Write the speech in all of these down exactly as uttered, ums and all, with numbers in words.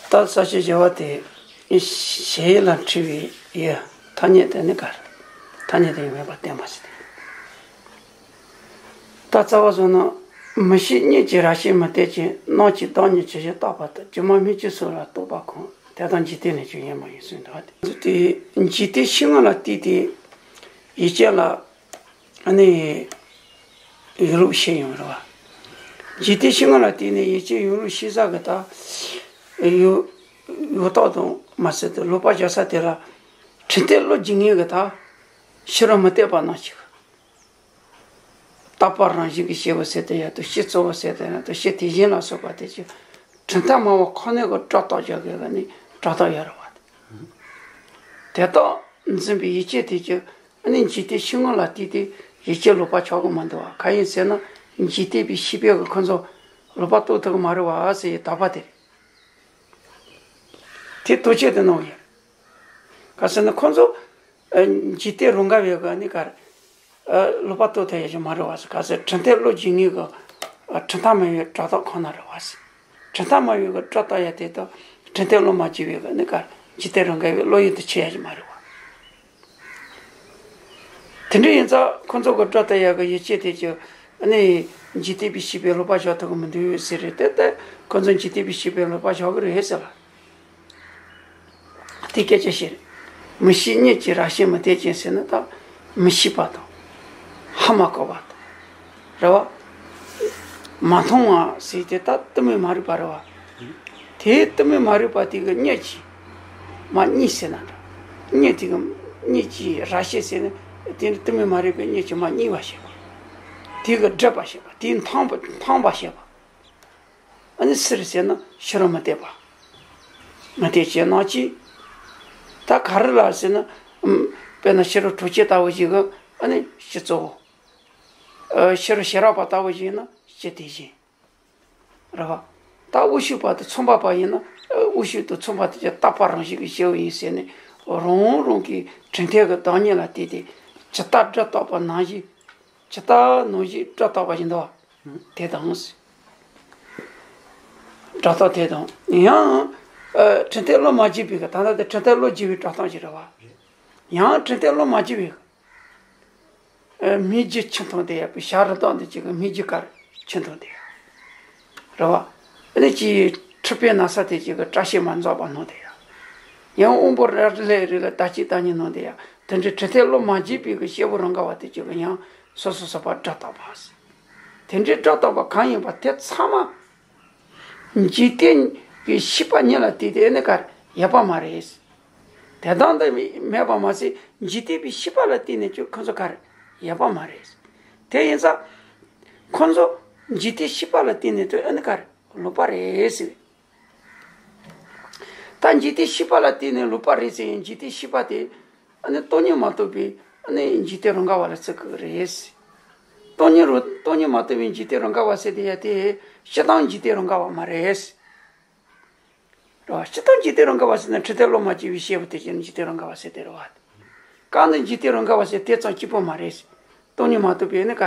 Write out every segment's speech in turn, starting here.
ད་ས་བཅད་བཞི་པ་དེ། གཞལ་ཡས་ལ་འཁྲིལ་བའི་ཡུལ། ཐ་སྙད་དེ་ནི་ག་རེ། ཐ་སྙད་དེ་ཡང་མེད་པར་བསྟན་པ་ཞིག་སྟེ། ད་རྩ་བ་བཟུང་ན། མི་ཤེས་གཉིད་ཀྱི་ར་ཤས་མི་གཏད་ཅིང་། སྣང་བཅས་བདག་ཉིད་ཇི་བཞིན་རྟག་པ་ལྟར། སྒྱུ་མ་སྨིག་རྒྱུའི་ཚུལ་ལ་རྟོག་པ་ཁོང་། དེ་དག་འཇིག་རྟེན་ལས་ཀྱང་ཡོད་མ་ཡིན་གསུངས་འདུག་དེ་འཇིག་རྟེན་ཤེས་ངོ་ལ་བལྟས་ཏེ་ཡུལ་ཅན་ལ། ཨ་ནི་ཡུལ་ལུགས་ཤེས་ཡོང་རེད་བ། འཇིག་རྟེན་ཤེས་ངོ་ལ་བལྟས་ནས་ཡུལ་ཅན་ཡུལ་ལུགས་ཤེས་ས་གི་ད། ཡུལ་ཡུལ་རྟགས་དང་མ་ཟད་དུ་ལོག་པར་སྦྱར་ས་དེ་ལ་དྲན་རྟེན་བློ་འཇུག་ངེས་གི་ད། ཕྱི་རོལ་མུ་སྟེགས་པ་རྣམས་ཀྱིས། རྟག་པ་རང་བཞིན་གྱིས་སྐྱེ་བོ་ཟེར་དེ་ཡང་དུ་སྤྱི་གཙོ་བོ་ཟེར་དེ་ཡང་དུ་སྤྱི་དེ་བཞིན་ལ་སོགས་པ་དེ་ཚོ་གྲུབ་མཐའ་སྨྲ་བ་ཁོ་ནའི་གི་སྒྲ་རྟགས་སྦྱར་དགོས་གི་ནི་སྒྲ་རྟགས་ཡོད་རེད་བ། དེ་དག་འཛིན་པའི་ཡུལ་ཅན་དེ་ཚོ་ཨ་ནི་འཇིག་རྟེན་ཤེས་ངོ་ལ་བལྟས་ཏེ་ཡུལ་ཅན་ལོག་པ་ཆགས་གི་མི་འདུག་བ། གང་ཡིན་ཟེར་ན་འཇིག་རྟེན་པའི་ཤེས་པས་གི་ཁོ་ཚོ་ལོག་པ་རྟོགས་ཐུབ་གི་མ་རེད་བ་ཟེར་ཡི་དག་པ་དེ་རེད། དེ་དོན་ཆེད་དུ་གནང་ཡོད། ག་ཟེར་ན་ཁོ་ཚོ་ཨ་འཇིག་རྟེན་རང་ག་བའི་གི་ནི་ག་རེ། ཨ་ལོག་པ་རྟོགས་ཐུབ་ཡ་ཞིག་མ་རེད་བ་ཟེར། ག་ཟེར་དྲན་རྟེན་བློ་འཇུག་ངེས་གི་ཨ་གྲུབ་མཐའ་སྨྲ་བའི་སྒྲ་རྟགས་ཁོ་ན་རེད་བ་ཟེར། གྲུབ་མཐའ་སྨྲ་བའི་གི་སྒྲ་རྟགས་ཡ་དེ་དག་དྲན་རྟེན་བློ་མ་འཇུག་པའི་གི་ནི་ག་རེ་འཇིག་རྟེན་རང་ག་བའི་བློ་ཡུལ་དུ་ཆུད་ཡ་ཞིག་མ་རེད་བ། དེ་འདྲ་ཡིན་ཙང་ཁོ་ཚོ་གི་སྒྲ་རྟགས་ཡ་གི་ཡུལ་ཅན་དེ་ཚོ་ནི་འཇིག་རྟེན་པའི་ཤེས་པས་ལོག་པ་བཞག་ཐུབ་གི་མི་འདུག་ཟེར་རེད་དེ། དེ་ཁོ་ཚོ་འཇིག་རྟེན་པའི་ཤེས་པས་ལོག་པ་བཞག་གི་རེད་ཟེར་ལ། དེ་སྐད་ཆ་བཤད། མི་ཤེས་གཉིད་ཀྱི་ར་ཤས་མི་གཏད་ཅིང་ཟེར་ན་ད་མི་ཤེས་པ་དང་། ཧ་མ་གོ་བ་དང་། རེད་བ། མ་མཐོང་བ་ཟེར་དེ་ད་གཏི་མུག་མ་རིག་པ་རེད་བ། དེའི་གཏི་མུག་མ་རིག་པ་དེ་གི་གཉིད་ཀྱིས་མ་གཉིད་ཟེར་ན་འདྲ། གཉིད་དེ་གི་གཉིད་ཀྱི་ར་ཤས་ཟེར་ན་དེ་ནི་གཏི་མུག་མ་རིག་པའི་གཉིད་ཀྱིས་མ་གཉིད་པ་བྱེད་པ། དེ་གི་སྒྲིབ་པ་བྱེད་པ། དེ་འཐང་པ་འཐང་པ་བྱེད་པ། ཨ་ནི་སུ་རེད་ཟེར་ན་ཕྱི་རོལ་མུ་སྟེགས་པ། མུ་སྟེགས་ཅན་རྣམས་ཀྱིས། ད་ག་རེ་ལ་ཟེར་ན། ཨམ། དཔེར་ན་ཕྱི་རོལ་གྲོང་ཁྱེར་ལྟ་བུ་ཞིག་གི་ཨ་ནི་སྤྱི་གཙོ་བོ། ཨ། ཕྱི་རོལ་ཤེས་རབ་པ་ལྟ་བུ་ཞིག་ཡིན་ན་སྤྱི་དེ་བཞིན། རེད་བ། ད་དབུ་ཞུགས་པ་དང་མཚུངས་པ་པ་ཡིན་ན་དབུ་ཞུགས་དང་མཚུངས་པ་དེ་ཚོ་རྟག་པ་རང་བཞིན་གྱིས་སྐྱེ་བོ་ཡིན་ཟེར་ནས་རང་རང་གི་དྲན་རྟེན་གྱི་བདག་ཉིད་ལ་བལྟས་ཏེ་ཇི་ལྟར་སྒྲ་རྟག་པ་ནང་བཞིན། ཇི་ལྟར་ནང་བཞིན་སྒྲ་རྟག་པ་ཡིན་དོ། དེ་དང་། སྒྲ་རྟག་དེ་དང་ཡང་། ཨ། དྲན་རྟེན་བློ་མ་འཇུག་པའི་གི་ད་ལྟ་དེ་དྲན་རྟེན་བློ་འཇུག་པའི་སྒྲ་རྟག་ཅིག་རེད་བ། ཡང་དྲན་རྟེན་བློ་མ་འཇུག་པའི་གི། ཨ། སྨིག་རྒྱུ་ཆུ་འཐུང་དེ་ཡ། བྱ་རི་དྭགས་འདི་གཅིག་གི་སྨིག་རྒྱུ་གར་ཆུ་འཐུང་དེ་ཡ། རེད་བ། ཨ་ནི་ཅིག་འཁྲུལ་པའི་ན་ཚ་དེ་གཅིག་གི་བཀྲ་ཤིས་མ་རྫོགས་པ་སྣང་དེ་ཡ། ཡང་དབང་པོ་རབ་ཏུ་ལྷོད་རིགས་ལ་ད་ཅི་ད་ཉིད་སྣང་དེ་ཡ། དེ་འདྲའི་དྲན་རྟེན་བློ་མ་འཇུག་པའི་གི་སྐྱེས་བུ་རང་ག་བ་དེ་གཅིག་གི་ཡང་སོ་སོ་སོ་པ་སྒྲ་རྟག་པ་ཟེར། དེ་འདྲའི་སྒྲ་རྟག་པ་གང་ཡིན་པ་དེ་ཚང་མ། འཇིག་རྟེན་གྱི་ཤེས་པ་ཉིད་ལ་བལྟས་ཏེ་ཨེ་ནི་གར་ཡོད་པ་མ་རེད། དེ་དང་དེ་མེད་པ་མ་ཟད་འཇིག་རྟེན་པའི་ཤེས་པ་ལ་བལྟས་ནས་ཀྱང་ཁོ་ཚོ་གར་ཡོད་པ་མ་རེད། དེ་ཡིན་ཙང་། ཁོ་ཚོ་འཇིག་རྟེན་ཤེས་པ་ལ་བལྟས་ནས་ཀྱང་ཨེ་ནི་གར་ལོག་པ་རེད་ཟེར། ད་འཇིག་རྟེན་ཤེས་པ་ལ་བལྟས་ནས་ལོག་པ་རེད་ཟེར་ཡང་འཇིག་རྟེན་ཤེས་པ་དེ། ཨ་ནི་སྟོང་ཉིད་མ་རྟོགས་པའི་ཨ་ནི་འཇིག་རྟེན་རང་ག་བ་ལ་བརྩི་གི་རེད། སྟོང་ཉིད་རུ་སྟོང་ཉིད་མ་རྟོགས་པའི་འཇིག་རྟེན་རང་ག་བ་ཟེར་དེ་ཡ་དེ་སྤྱིར་བཏང་འཇིག་རྟེན་རང་ག་བ་མ་རེད། རེད་བ། སྤྱིར་བཏང་འཇིག་རྟེན་རང་ག་བ་ཟེར་ན་དྲན་རྟེན་བློ་མ་སྐྱེས་པའི་སྐྱེས་བུ་དེ་ཅན་འཇིག་རྟེན་རང་ག་བ་ཟེར་དེ་རེད་བ། གང་ལྟར་འཇིག་རྟེན་རང་ག་བ་ཟེར་དེ་ཙམ་གཅིག་པོ་མ་རེད། སྟོང་ཉིད་མ་རྟོགས་པའི་ནི་ག་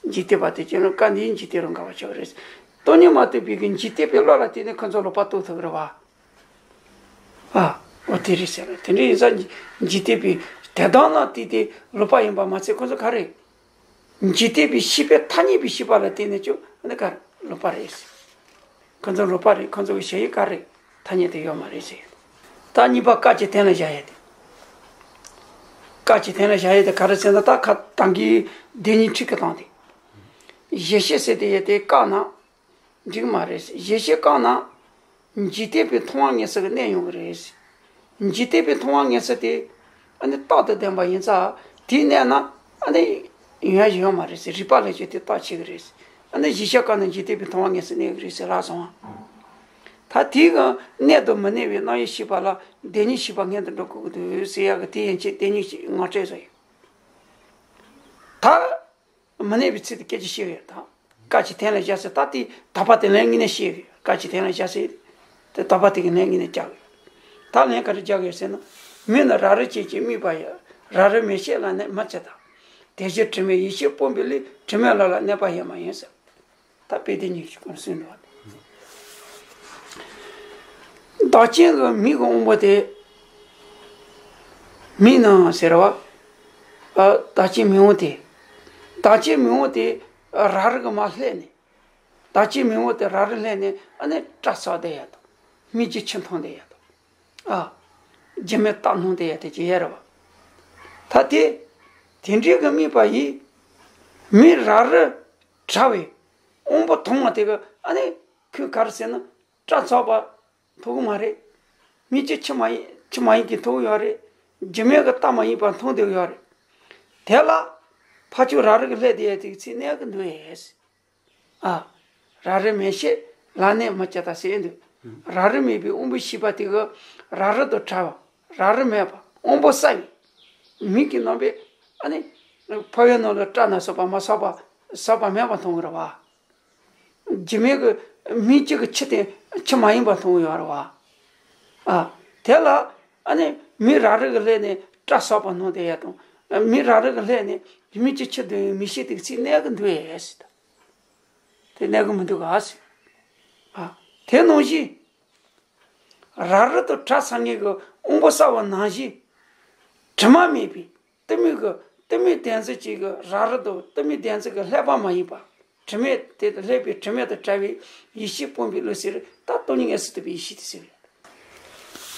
འཇིག་རྟེན་པ་དེ་ཅན་ལ་ག་འདིའི་འཇིག་རྟེན་རང་ག་བ་ཆགས་རེད། སྟོང་ཉིད་མ་རྟོགས་པའི་གི་འཇིག་རྟེན་པའི་བློ་ལ་བརྟེན་ནས་ཁོ་ཚོ་ལོག་པ་རྟོགས་ཐུབ་རེད་བ། ཨ། འོ་དེ་རེད་ཟེར་བ། དེ་འདྲ་ཡིན་ཙང་འཇིག་རྟེན་པའི་དེ་དག་ན་བལྟས་ཏེ་ལོག་པ་ཡིན་པ་མ་ཚད་ཁོ་ཚོ་ག་རེ། འཇིག་རྟེན་པའི་ཤེས་པས་ཐ་སྙད་པའི་ཤེས་པ་ལ་བརྟེན་ནས་ཀྱང་འདི་ག་རེ་ལོག་པ་རེད་ཟེར། ཁོ་ཚོ་ལོག་པ་རེད། ཁོ་ཚོ་གི་ཞེན་ཡུལ་ག་རེ་ཐ་སྙད་དུ་ཡོད་མ་རེད་ཟེར། ད་གཉིས་པ་སྐབས་ཀྱི་དོན་ལ་བཞག་ཡ་དེ། སྐབས་ཀྱི་དོན་ལ་བཞག་ཡ་དེ་ག་རེ་ཟེར་ན་ད་ཁ་ད་གིན་བདེན་གཉིས་ཁྲིད་ཀྱི་སྟངས་དེ། གཞི་ཤེས་ཟེར་དེ་ཡ་དེ་བཀག་ན། འགྲིག་མ་རེད། གཞི་ཤེས་བཀག་ན། འཇིག་རྟེན་པའི་མཐོང་བ་དངོས་སུ་གི་གནས་ཡོང་གི་རེད། འཇིག་རྟེན་པའི་མཐོང་བ་དངོས་སུ་དེ་ཨ་ནི་རྟག་ཏུ་ལྡན་པ་ཡིན་ཙང་དེའི་གནས་ན་ཨ་ནི་ཡོང་ཡ་ཡོད་མ་རེད་ཟེར། རིགས་པ་ལས་ཀྱང་དེ་རྟག་ཆད་གི་རེད་ཟེར། ཨ་ནི་གཞི་ཤེས་བཀག་ན་འཇིག་རྟེན་པའི་མཐོང་བ་དངོས་སུ་གནས་གི་རེད་ཟེར་ལབ་སོང་བ། ད་དེའི་གི་གནས་དང་མི་གནས་པའི་རྣམ་དབྱེ་ཤེས་པ་ལ་བདེན་གཉིས་ཤེས་པ་སྔོན་དུ་འགྲོ་དགོས་ཀྱི་འདུག་ཟེར་ཡ་གི་དེ་ཡན་ཆད་བདེན་གཉིས་ཀྱི་ངོ་སྤྲོད་བཟོ་ཡོད། ད། མི་གནས་པའི་ཚུལ་དུ་སྐད་ཆ་བཤད་ཡོད་དང་། སྐབས་ཀྱི་དོན་ལ་བཞག་ཚེ་ད་དེ་དག་པ་དེ་ལན་གཉིས་ནས་བཤད་ཡོད། སྐབས་ཀྱི་དོན་ལ་བཞག་ཚེ། དེ་དག་པ་དེ་གི་ལན་གཉིས་ནས་རྒྱག་ཡོད། ད་ལན་ག་རེ་རྒྱག་ཡོད་ཟེར་ན། མིག་ནི་རབ་རིབ་ཅན་གྱིས་དམིགས་པ་ཡི། རབ་རིབ་མེ་ཤེས་ལ་ནི་མི་ཚེ་དང་། དེ་བཞིན་དྲི་མེད་ཡེ་ཤེས་སྤངས་པའི་ལུས། དྲི་མེད་ལ་ལ་གནས་པ་ཡོད་མ་ཡིན་ཟེར། ད་དཔེ་དེ་གཉིས་ཀྱི་སྐོར་གསུངས་འདུག་བ། བདག་རྐྱེན་གྱི་མིག་གི་དབང་པོ་དེ་མིག་ནང་ཟེར་བ། ཨ། བདག་རྐྱེན་མིག་དབང་དེ། བདག་རྐྱེན་མིག་དབང་དེ་ར་རི་གི་མར་ལྷས་ནས། བདག་རྐྱེན་མིག་དབང་དེ་ར་རི་ལྷས་ནས་ཨ་ནི་སྐྲ་ཚོགས་བསྡད་ཡ་དང་། མིག་གི་ཆུ་འཐུང་བསྡད་ཡ་དང་། ཨ། རྒྱུ་མའི་རྟགས་སྣང་བསྡད་ཡ་དེ་ཅི་ཡ་རེད་བ། ད་དེ། དེ་འདྲའི་གི་དམིགས་པ་ཡིས། མིག་ར་རི་བྲལ་བའི་དབང་པོ་མཐོང་བ་དེ་གི་ཨ་ནི་ཁོས་ག་རེ་ཟེར་ན་སྐྲ་ཚོགས་པ་མཐོང་གི་མ་རེད། མིག་གི་ཆུ་མ་ཡིན་ཆུ་མ་ཡིན་གྱི་མཐོང་གི་ཡོད་རེད། རྒྱུ་མའི་གི་རྟགས་མ་ཡིན་པ་མཐོང་བསྡད་ཡོད་རེད། དེ་ལ་ཕར་ཕྱོགས་ར་རི་གི་ལྷས་བསྡད་ཡ་དེ་གི་ཚིག་གནས་གི་འདུག་ཨེ། ཨ། ར་རི་མེད་ཤེས་ལ་གནས་མི་སྐྱེ་ད་ཟེར་འདུག་ར་རི་མེད་པའི་དབང་པོ་ཤེས་པ་དེ་གི་ར་རི་དང་བྲལ་བ། ར་རི་མེད་པ་དབང་པོ་གསལ་བའི་མིག་གི་རྣམ་པས་ཨ་ནི་ཕ་བའི་ནང་ལ་སྐྲ་ན་སོགས་པ་མ་སོགས་པ་སོགས་པ་མེད་པ་མཐོང་གི་རེད་བ། རྒྱུ་མའི་གི་མིག་གཅིག་གི་ཆུ་དེ་ཆུ་མ་ཡིན་པ་མཐོང་གི་ཡོད་རེད་བ། ཨ། དེ་ལ་ཨ་ནི་མིག་ར་རི་གི་ལྷས་ནས་སྐྲ་ཚོགས་པ་སྣང་བསྡད་ཡ་དང་། མིག་ར་རི་གི་ལྷས་ནས་མིག་གི་ཆུ་འཐུང་བའི་མིག་ཤེས་དེ་གི་ཚིག་གནས་གི་འདུག་ཨེ་ཟེར་ད། དེ་གནས་གི་མི་འདུག་ག་ཟེར། ཨ། དེ་ནང་བཞིན། ར་རི་དང་བྲལ་ཚར་མཁན་གྱི་དབང་པོ་གསལ་བ་ནང་བཞིན། དྲི་མ་མེད་པའི་གཏི་མུག་གི་གཏི་མུག་ལྡན་ཚུལ་གྱི་གི་ར་རི་དང་གཏི་མུག་ལྡན་ཚུལ་གྱི་ལྷས་པ་མ་ཡིན་པ། དྲི་མས་དེ་དང་ལྷས་པའི་དྲི་མ་དང་བྲལ་བའི་ཡེ་ཤེས་སྤངས་པའི་བློ་ཟེར། ད་སྟོང་ཉིད་མངོན་སུམ་རྟོགས་པའི་ཡེ་ཤེས་དེ་ཟེར་བས།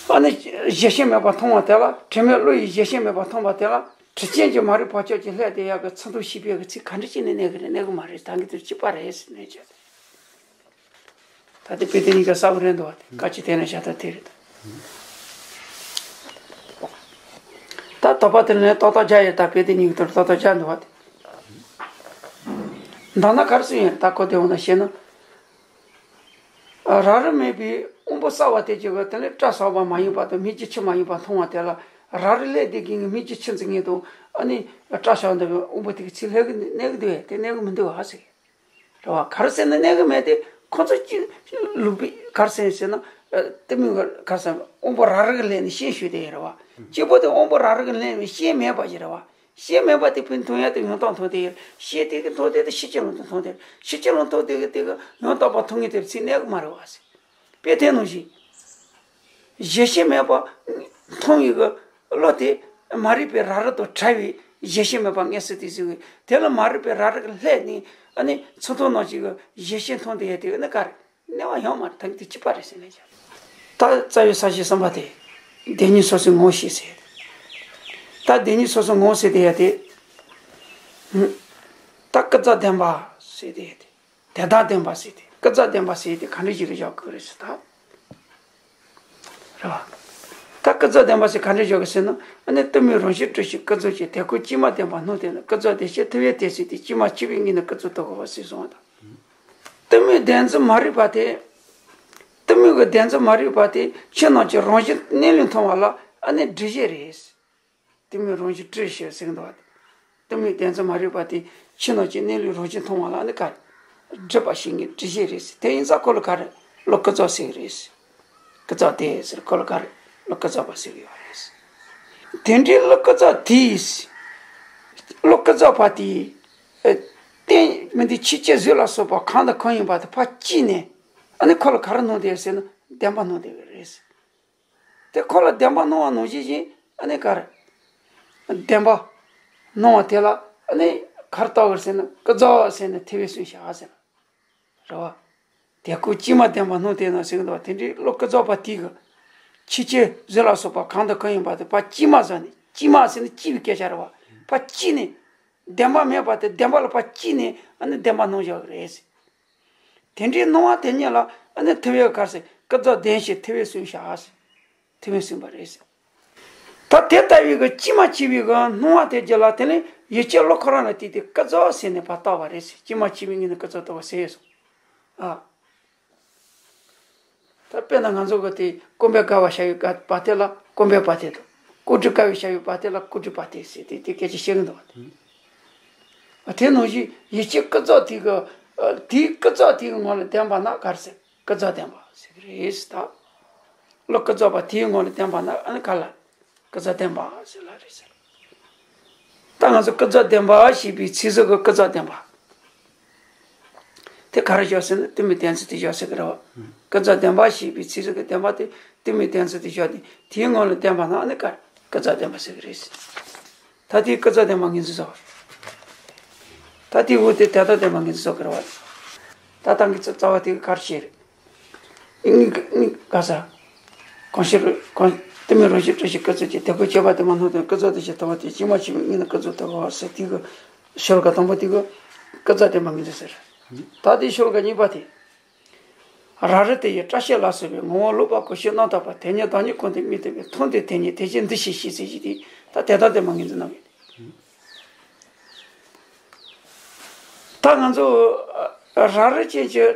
ཨ་ནི་གཞལ་བྱེད་མེད་པ་མཐོང་བ་དེ་ལ། དྲི་མས་བློ་ཡི་གཞལ་བྱེད་མེད་པ་མཐོང་བ་དེ་ལ། དྲི་ཅན་གྱི་མ་རིག་བག་ཆགས་ཀྱིས་ལྷས་བསྡད་ཡག་གི་ཚིག་དོན་ཤེས་པའི་གི་ཚིག་ག་འདྲ་ཅིག་ནས་གནས་གི་རེད། གནས་གི་མ་རེད། ད་གི་དེར་གཅིག་པ་རེད་ཟེར་ནས་བྱས་ཏེ། ད་དེ་དཔེ་དེ་གཉིས་ཀ་གསལ་པོ་རེད་འདུག་བ། དེ་བཀའ་སྤྱི་དེ་ནས་བཞག་ཐབས་དེ་རེད་ད། ད་དོགས་པ་དེ་ནས་ཏག་ཏག་རྒྱག་ཡོད། ད་དཔེ་དེ་གཉིས་ཀྱི་དོན་ཏག་ཏག་རྒྱག་འདུག་བ། དེ་མདོར་ན་ག་རེ་ཟེར་ཡོད། ད་གོ་དེ་འོང་ན་བཤད་ན། ར་རི་མེད་པའི་དབང་པོ་གསལ་བ་དེ་གྱི་གི་དེ་ལས་སྐྲ་ཚོགས་པ་མ་ཡིན་པ་དང་། མིག་གི་ཆུ་མ་ཡིན་པ་མཐོང་བ་དེ་ལ། ར་རི་ལྷས་བསྡད་མཁན་གྱི་མིག་གི་ཆུ་འཛིན་མཁན་དང་། ཨ་ནི་སྐྲ་ཚོགས་འདི་དབང་པོ་དེ་གི་ཚིག་ལྷས་གི་གནས་གི་འདུག་བས། དེ་གནས་གི་མི་འདུག་ཨ་ཟེར། རེད་བ། ག་རེ་ཟེར་ན་གནས་གི་མེད་དེ། ཁོ་ཚོ་གཅིག་ལུག་པའི་ག་རེ་ཟེར་ཟེར་ན། ཨ། གཏི་མུག་ག་རེ་ཟེར། དབང་པོ་ར་རི་གི་ལྷས་ནས་ཤེས་ཞུས་དེ་རེད་བ། གཅིག་པོ་དེ་དབང་པོ་ར་རི་གི་ལྷས་ནས་ཤེས་མེད་པ་ཞིག་རེད་བ། ཤེས་མེད་པ་དེ་ཕན་མཐོང་ཡ་དེ་ཡང་དག་མཐོང་དེ་ཡིན། ཤེས་དེ་གི་མཐོང་དེ་དེ་ཤེས་བྱེད་ལམ་དུ་མཐོང་དེ། ཤེས་བྱེད་ལམ་མཐོང་དེ་གི་དེ་གི་ཡང་དག་པ་མཐོང་ངེས་དེ་ཚིག་གནས་གི་མ་རེད་བ་ཟེར། དཔེ་དེ་ནང་བཞིན། གཞལ་བྱེད་མེད་པ་མཐོང་བའི་གི་བློ་དེ་མ་རིག་པའི་ར་རི་དང་བྲལ་བའི་གཞལ་བྱེད་མེད་པ་མངོན་སུམ་རྟོགས་ཟེར་བའི་དེ་ལ། མ་རིག་པའི་ར་རི་གི་ལྷས་ནས་ཨ་ནི་ཚུར་མཐོང་ནང་བཞིན་གི་གཞལ་བྱེད་མཐོང་དེ་ཡ་དེ་གི་ནི་ག་རེ། གནས་པ་ཡོད་མ་རེད། ད་གི་དེ་གཅིག་པ་རེད་ཟེར་ནས་བྱ། ད་རྩ་བའི་ས་བཅད་གསུམ་པ་དེ། བདེན་གཉིས་སོ་སོའི་ངོ་བོ་ཤེས་ཟེར། ད་བདེན་གཉིས་སོ་སོའི་ངོ་བོ་ཟེར་དེ་ཡ་དེ། ད་ཀུན་རྫོབ་བདེན་པ་ཟེར་དེ་ཡ་དེ། དོན་དམ་བདེན་པ་ཟེར་དེ། ཀུན་རྫོབ་བདེན་པ་ཟེར་དེ་ག་འདྲ་ཞིག་ལ་འཇོག་དགོས་རེད་ཟེར་ད། རེད་བ། ད་ཀུན་རྫོབ་བདེན་པ་ཟེར་ག་འདྲ་འཇོག་དགོས་ཟེར་ན། ཨ་ནི་གཏི་མུག་རང་བཞིན་གྲུབ་ཞིང་ཀུན་རྫོབ་ཅིང་། དེ་ཀུན་སྐྱེས་མ་བདེན་པར་སྣང་དེ་ནི། ཀུན་རྫོབ་བདེན་ཞེས་ཐུབ་པས་དེ་ཚེ་དེ། སྐྱེས་མ་སྐྱེས་པའི་ངོས་ནས་ཀུན་རྫོབ་རྟོགས་དགོས་པ་ཟེར་གསུངས་པ་དང་། གཏི་མུག་བདེན་རྫུན་མ་རིག་པ་དེ། གཏི་མུག་གི་བདེན་རྫུན་མ་རིག་པ་དེ་ཆོས་རྣམས་ཀྱི་རང་བཞིན་གནས་ལུགས་མཐོང་བ་ལ་ཨ་ནི་སྒྲིབ་བྱེད་རེད། གཏི་མུག་རང་བཞིན་གྲུབ་ཞེས་ཟེར་གི་འདུག་བ། གཏི་མུག་བདེན་རྫུན་མ་རིག་པ་དེ་ཆོས་རྣམས་ཀྱི་གནས་ལུགས་རང་བཞིན་མཐོང་བ་ལ་ཨ་ནི་ག་རེ། སྒྲིབ་པ་ཞིག་གི་སྒྲིབ་བྱེད་རེད། དེ་ཡིན་ཙང་ཁོ་ལ་ག་རེ། བློ་ཀུན་རྫོབ་ཟེར་གི་རེད། ཀུན་རྫོབ་བདེན་ཟེར། ཁོ་ལ་ག་རེ། བློ་ཀུན་རྫོབ་པ་ཟེར་གི་ཡོད་རེད། དེ་འདྲའི་བློ་ཀུན་རྫོབ་དེས། བློ་ཀུན་རྫོབ་པ་དེས། ཨ། རྟེན་མིན་འདི་ཕྱིན་ཅི་གཟོད་ལ་སོགས་པ་གང་དང་གང་ཡིན་པ་དེ་ཕར་བཅད་ནས། ཨ་ནི་ཁོ་ལ་ག་རེ་སྣང་བསྡད་ཟེར་ན་བདེན་པ་སྣང་བསྡད་ཀྱི་རེད། དེ་ཁོ་ལ་བདེན་པ་སྣང་བ་ནང་བཞིན་བཞིན་ཨ་ནི་ག་རེ། བདེན་པ་སྣང་བ་དེ་ལ་ཨ་ནི་ག་རེ་བལྟ་དགོས་ཟེར་ན་ཀུན་རྫོབ་ཟེར་ནས་ཐེ་བའི་སུན་བྱ་ཟེར། རེད་བ། དེ་ཀུན་སྐྱེས་མ་བདེན་པར་སྣང་དེ་ན་ཟེར་གི་འདུག་བ། དེ་འདྲའི་བློ་ཀུན་རྫོབ་པ་དེ་གིས་ཕྱིན་ཅི་གཟོད་ལ་སོགས་པ་གང་དང་གང་ཡིན་པ་དེ་ཕར་བཅད་མ་ཟ་ནས། བཅད་མ་ཟེར་ན་བཅད་པའི་སྐད་ཆ་རེད་བ། ཕར་བཅད་ནས། བདེན་པ་མེད་པ་དེ་བདེན་པ་ལ་ཕར་བཅད་ནས་ཨ་ནི་བདེན་པ་སྣང་བཞག་གི་རེད་ཟེར། དེ་འདྲའི་སྣང་བ་དེ་ཉིད་ལ་ཨ་ནི་ཐུབ་པས་ག་རེ་ཟེར། ཀུན་རྫོབ་བདེན་ཞེས་ཐུབ་པས་སུན་བྱ་ཟེར། ཐུབ་པས་སུན་པ་རེད་ཟེར། ད་དེ་ལྟ་བུའི་གི་སྐྱེས་མ་སྐྱེས་པའི་གི་སྣང་བ་དེ་རྒྱུད་ལ་དེ་ནི་ཡིད་ཀྱི་བློ་ཁོ་རང་ལ་བལྟས་ཏེ་ཀུན་རྫོབ་ཟེར་ནས་ཕར་བཏགས་པ་རེད་ཟེར། སྐྱེས་མ་སྐྱེས་པའི་ངོས་ནས་ཀུན་རྫོབ་རྟོགས་པ་ཟེར་སོང་། ཨ། ད་དཔེར་ན་ང་ཚོ་གི་དེ་ཀུན་དཔེ་དགའ་བའི་བྱ་བའི་བར་དེ་ལ་ཀུན་དཔེ་བར་དེ་དང་། ཀུན་འགྲོའི་དགའ་བའི་བྱ་བའི་བར་དེ་ལ་ཀུན་འགྲོའི་བར་དེ་ཟེར་ཏེ་དེ་སྐད་ཆ་བཤད་གི་འདུག་བ། དེ་ནང་བཞིན་ཡིད་ཀྱི་ཀུན་རྫོབ་དེ་གི། ཨ། དེའི་ཀུན་རྫོབ་དེ་གི་ངོ་ལ་བདེན་པ་ན་ག་རེ་ཟེར། ཀུན་རྫོབ་བདེན་པ་ཟེར་གི་རེད་ཟེར། ད་བློ་ཀུན་རྫོབ་པ་དེའི་ངོ་ལ་བདེན་པ་ན་ཨ་ནི་ག་ལ། ཀུན་རྫོབ་བདེན་པ་ཟེར་ལ་རེད་ཟེར། ད་ང་ཚོ་ཀུན་རྫོབ་བདེན་པ་ཞེས་པའི་ཚིག་ཟུར་གྱི་ཀུན་རྫོབ་བདེན་པ། དེ་ག་རེ་བཞག་ཟེར་ན་གཏི་མུག་བདེན་འཛིན་དེ་བཞག་ཟེར་གི་རེད་བ། ཀུན་རྫོབ་བདེན་པ་ཞེས་པའི་ཚིག་ཟེར་གི་བདེན་པ་དེ་གཏི་མུག་བདེན་འཛིན་དེ་བཞག་སྟེ་དེའི་ངང་ལ་བསྟན་པ་ན་ཨ་ནི་ག་རེ་ཀུན་རྫོབ་བདེན་པ་ཟེར་གི་རེད་ཟེར། ད་དེའི་ཀུན་རྫོབ་བདེན་པ་ངོས་འཛིན་བཟོ་བ། ད་དེའི་འོག་དེ་དོན་དམ་བདེན་པ་ངོས་འཛིན་བཟོ་གི་རེད་བ། ད་ད་གི་རྩ་བ་དེ་གི་ག་རེ་བྱས་རེད། ངི་ངི་ག་ས། གང་ཕྱིར་གང་གཏི་མུག་རང་བཞིན་བཀྲ་ཤིས་ཀུན་རྫོབ་ཀྱི། དེ་ཀུན་བྱས་པ་དེ་མ་ནོར་ཏེ། ཀུན་རྫོབ་དེ་བཞིན་དུ་བ་སྟེ། ཇི་མ་ཇི་བཞིན་ཉིད་ནི་ཀུན་རྫོབ་ལྟ་བུའོ་ཟེར་དེ་གི་ཤོ་ལོ་ཀ་དང་པོ་དེ་གི་ཀུན་རྫོབ་བདེན་པ་ངོས་འཛིན་ཟེར། ད་དེ་ཤོ་ལོ་ཀ་གཉིས་པ་དེ། ར་རི་དེ་ཡི་བཀྲ་ཤིས་ལ་སོགས་པའི་ངོ་བོ་ལོག་པ་གང་ཞིག་རྣམ་དག་པ། དེ་ཉིད་བདག་ཉིད་ཀུན་ཏུ་དམིགས་ཐུབ་པས། མཐོང་དེས་དེ་ཉིད་དེ་བཞིན་འདུ་ཤེས་ཤེས་ཟེར་གྱི་དེ་ད་དོན་དམ་བདེན་པ་ངོས་འཛིན་གནང་བའི། ད་ང་ཚོ་ར་རི་ཅན་གྱི་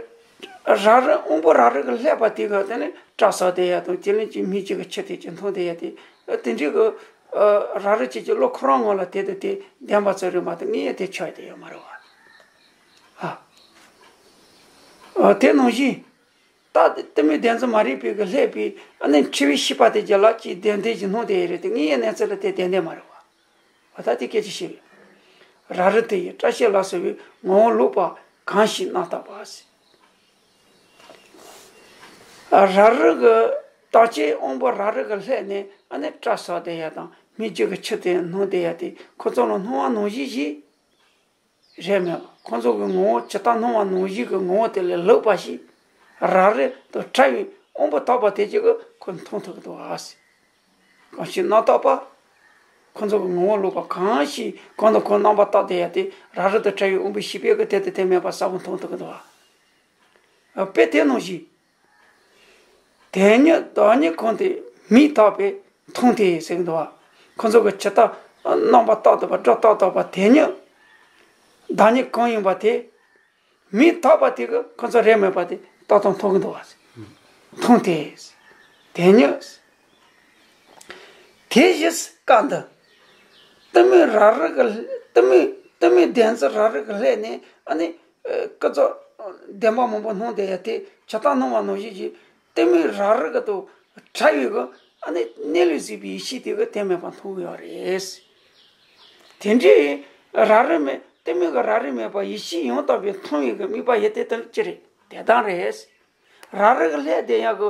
ར་རི་དབང་པོ་ར་རི་གི་ཀླད་པ་དེ་ག་དེ་ནི་སྐྲ་བསགས་བསྡད་ཡ་དང་དེ་ནི་ཅི་སྨིག་རྒྱུ་གི་ཆུ་དེ་ཅི་འཐུང་བསྡད་ཡ་དེ་དེ་འདྲའི་གི་ར་རི་ཅན་གྱི་བློ་ཁོ་རང་ངོ་ལ་དེ་དང་དེ་བདེན་པ་ཙམ་རེད་མ་གཏོགས་ངས་དེ་ཆགས་བསྡད་ཡོད་མ་རེད་བ། ཨ། དེ་ནང་བཞིན་ད་གཏི་མུག་བདེན་འཛིན་མ་རིག་པའི་གི་ཀླད་པའི་ཨ་ནི་འཁྲུལ་པའི་ཤེས་པ་དེ་རྒྱུད་ལ་ཅི་བདེན་བདེན་གྱི་སྣང་བསྡད་ཡ་རེད་དེ་ངས་གནས་ཚུལ་ལ་དེ་བདེན་བདེན་མ་རེད་བ། འོ་ད་དེ་སྐད་ཆ་བཤད་པས། ར་རི་དེ་ཡི་བཀྲ་ཤིས་ལ་སོགས་པའི་ངོ་བོ་ལོག་པ་གང་ཞིག་རྣམ་དག་པ་ཟེར། ར་རི་གི་བརྟག་དཔྱད་དབང་པོ་ར་རི་གི་ཀླད་ནས་ཨ་ནི་སྐྲ་བསགས་བསྡད་ཡ་དང་སྨིག་རྒྱུ་གི་ཆུ་དེ་འཐུང་བསྡད་ཡ་དེ་ཁོ་ཚོ་ལ་སྣང་བ་ནང་བཞིན་ཞིག་རེད་མོད། ཁོ་ཚོ་གི་ངོ་བོ་ཇི་ལྟར་སྣང་བ་ནང་བཞིན་གྱི་ངོ་བོ་དེ་ལས་ལོག་པ་ཞིག་ར་རི་དང་ཕྲ་བའི་དབང་པོ་དག་པ་དེ་གཅིག་གིས་ཁོ་མཐོང་ཐུབ་ཀྱི་འདུག་ཨ་ཟེར། གང་ཞིག་རྣམ་དག་པ། ཁོ་ཚོ་གི་ངོ་བོ་ལོག་པ་གང་ཞིག་གང་དང་གང་རྣམ་པར་དག་བསྡད་ཡ་དེ་ར་རི་དང་ཕྲ་བའི་དབང་པོའི་ཤེས་པས་གི་དེ་དང་དེ་མེད་པ་གསལ་པོ་མཐོང་ཐུབ་ཀྱི་འདུག་ཨ། དཔེ་དེ་ནང་བཞིན། དེ་ཉིད་བདག་ཉིད་ཀུན་ཏུ་དམིགས་ཐུབ་པས་མཐོང་སྟེ་ཟེར་གྱི་འདུག་བ། ཁོ་ཚོ་གི་ཇི་ལྟར་རྣམ་པར་དག་ཏུ་བ་སྒྲ་རྟག་ཏུ་བ་དེ་ཉིད་བདག་ཉིད་གང་ཡིན་པ་དེ་མིག་ཐག་པ་དེ་གི་ཁོ་ཚོ་རེད་མེད་པ་དེ་ཏག་ཏག་མཐོང་གི་འདུག་བ། མཐོང་སྟེ་དེ་ཉིད་དེ་བཞིན་སྐབས་འདི་གཏི་མུག་ར་རི་གི་གཏི་མུག་གཏི་མུག་བདེན་འཛིན་ར་རི་གི་ཀླད་ནས་ཨ་ནི་ཀུན་རྫོབ་བདེན་པ་མང་པོ་སྣང་བསྡད་ཡ་དེ་ཇི་ལྟར་སྣང་བ་ནང་བཞིན་གྱི་གཏི་མུག་ར་རི་གི་དང་ཕྲ་བའི་གི་ཨ་ནི་གནས་ལུགས་གཟིགས་པའི་ཡེ་ཤེས་དེ་གི་དེ་མེད་པ་མཐོང་གི་ཡོད་རེད། དེ་འདྲའི་ར་རི་མེད་གཏི་མུག་གི་ར་རི་མེད་པ་ཡེ་ཤེས་ཡང་དག་པའི་མཐོང་བའི་གི་དམིགས་པ་ཡེ་དེ་དེ་ཅི་རེད། དེ་དང་རེད། ར་རི་གི་ཀླད་དེ་ཡང་གི་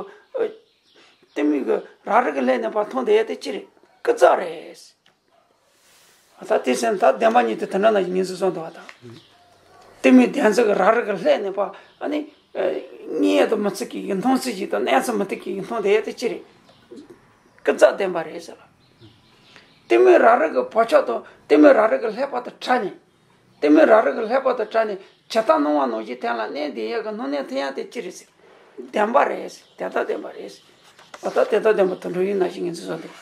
གཏི་མུག་གི་ར་རི་གི་ཀླད་ནས་ཕར་མཐོང་དེ་ཡེ་དེ་ཅི་རེད། ཀུན་རྫོབ་རེད། ད་དེ་སེམས་ད་བདེན་པ་ཉིད་དུ་དེ་འདྲ་ན་ངེས་འཛིན་སོང་འདུག་བ་དང་། གཏི་མུག་བདེན་འཛིན་གྱི་ར་རི་གི་ཀླད་ནས་ཕར་ཨ་ནི་ངེས་དུ་མི་ཚིག་གི་མཐོང་ཚུལ་ཞིག་དང་གནས་ཚུལ་མི་ཐིག་གི་མཐོང་དེ་ཡེ་དེ་ཅི་རེད། ཀུན་རྫོབ་བདེན་པ་རེད་ཟེར་ལ། གཏི་མུག་ར་རི་གི་བག་ཆགས་དང་གཏི་མུག་ར་རི་གི་ཀླད་པ་དང་ཕྲ་ནས། གཏི་མུག་ར་རི་གི་ཀླད་པ་དང་ཕྲ་ནས་ཇི་ལྟར་སྣང་བ་ནང་བཞིན་དེ་ལ་གནས་བསྡད་ཡས་ཀྱི་སྣང་གནས་མཐོང་ཡས་དེ་ཅི་རེད་ཟེར། བདེན་པ་རེད་ཟེར། དེ་ལྟར་བདེན་པ་རེད་ཟེར། འོ་ད་དེ་ལྟར་བདེན་པ་དོན་གྲུབ་ཡིན་ན་ཞིག་ངེས་འཛིན་བཟོ་འདུག་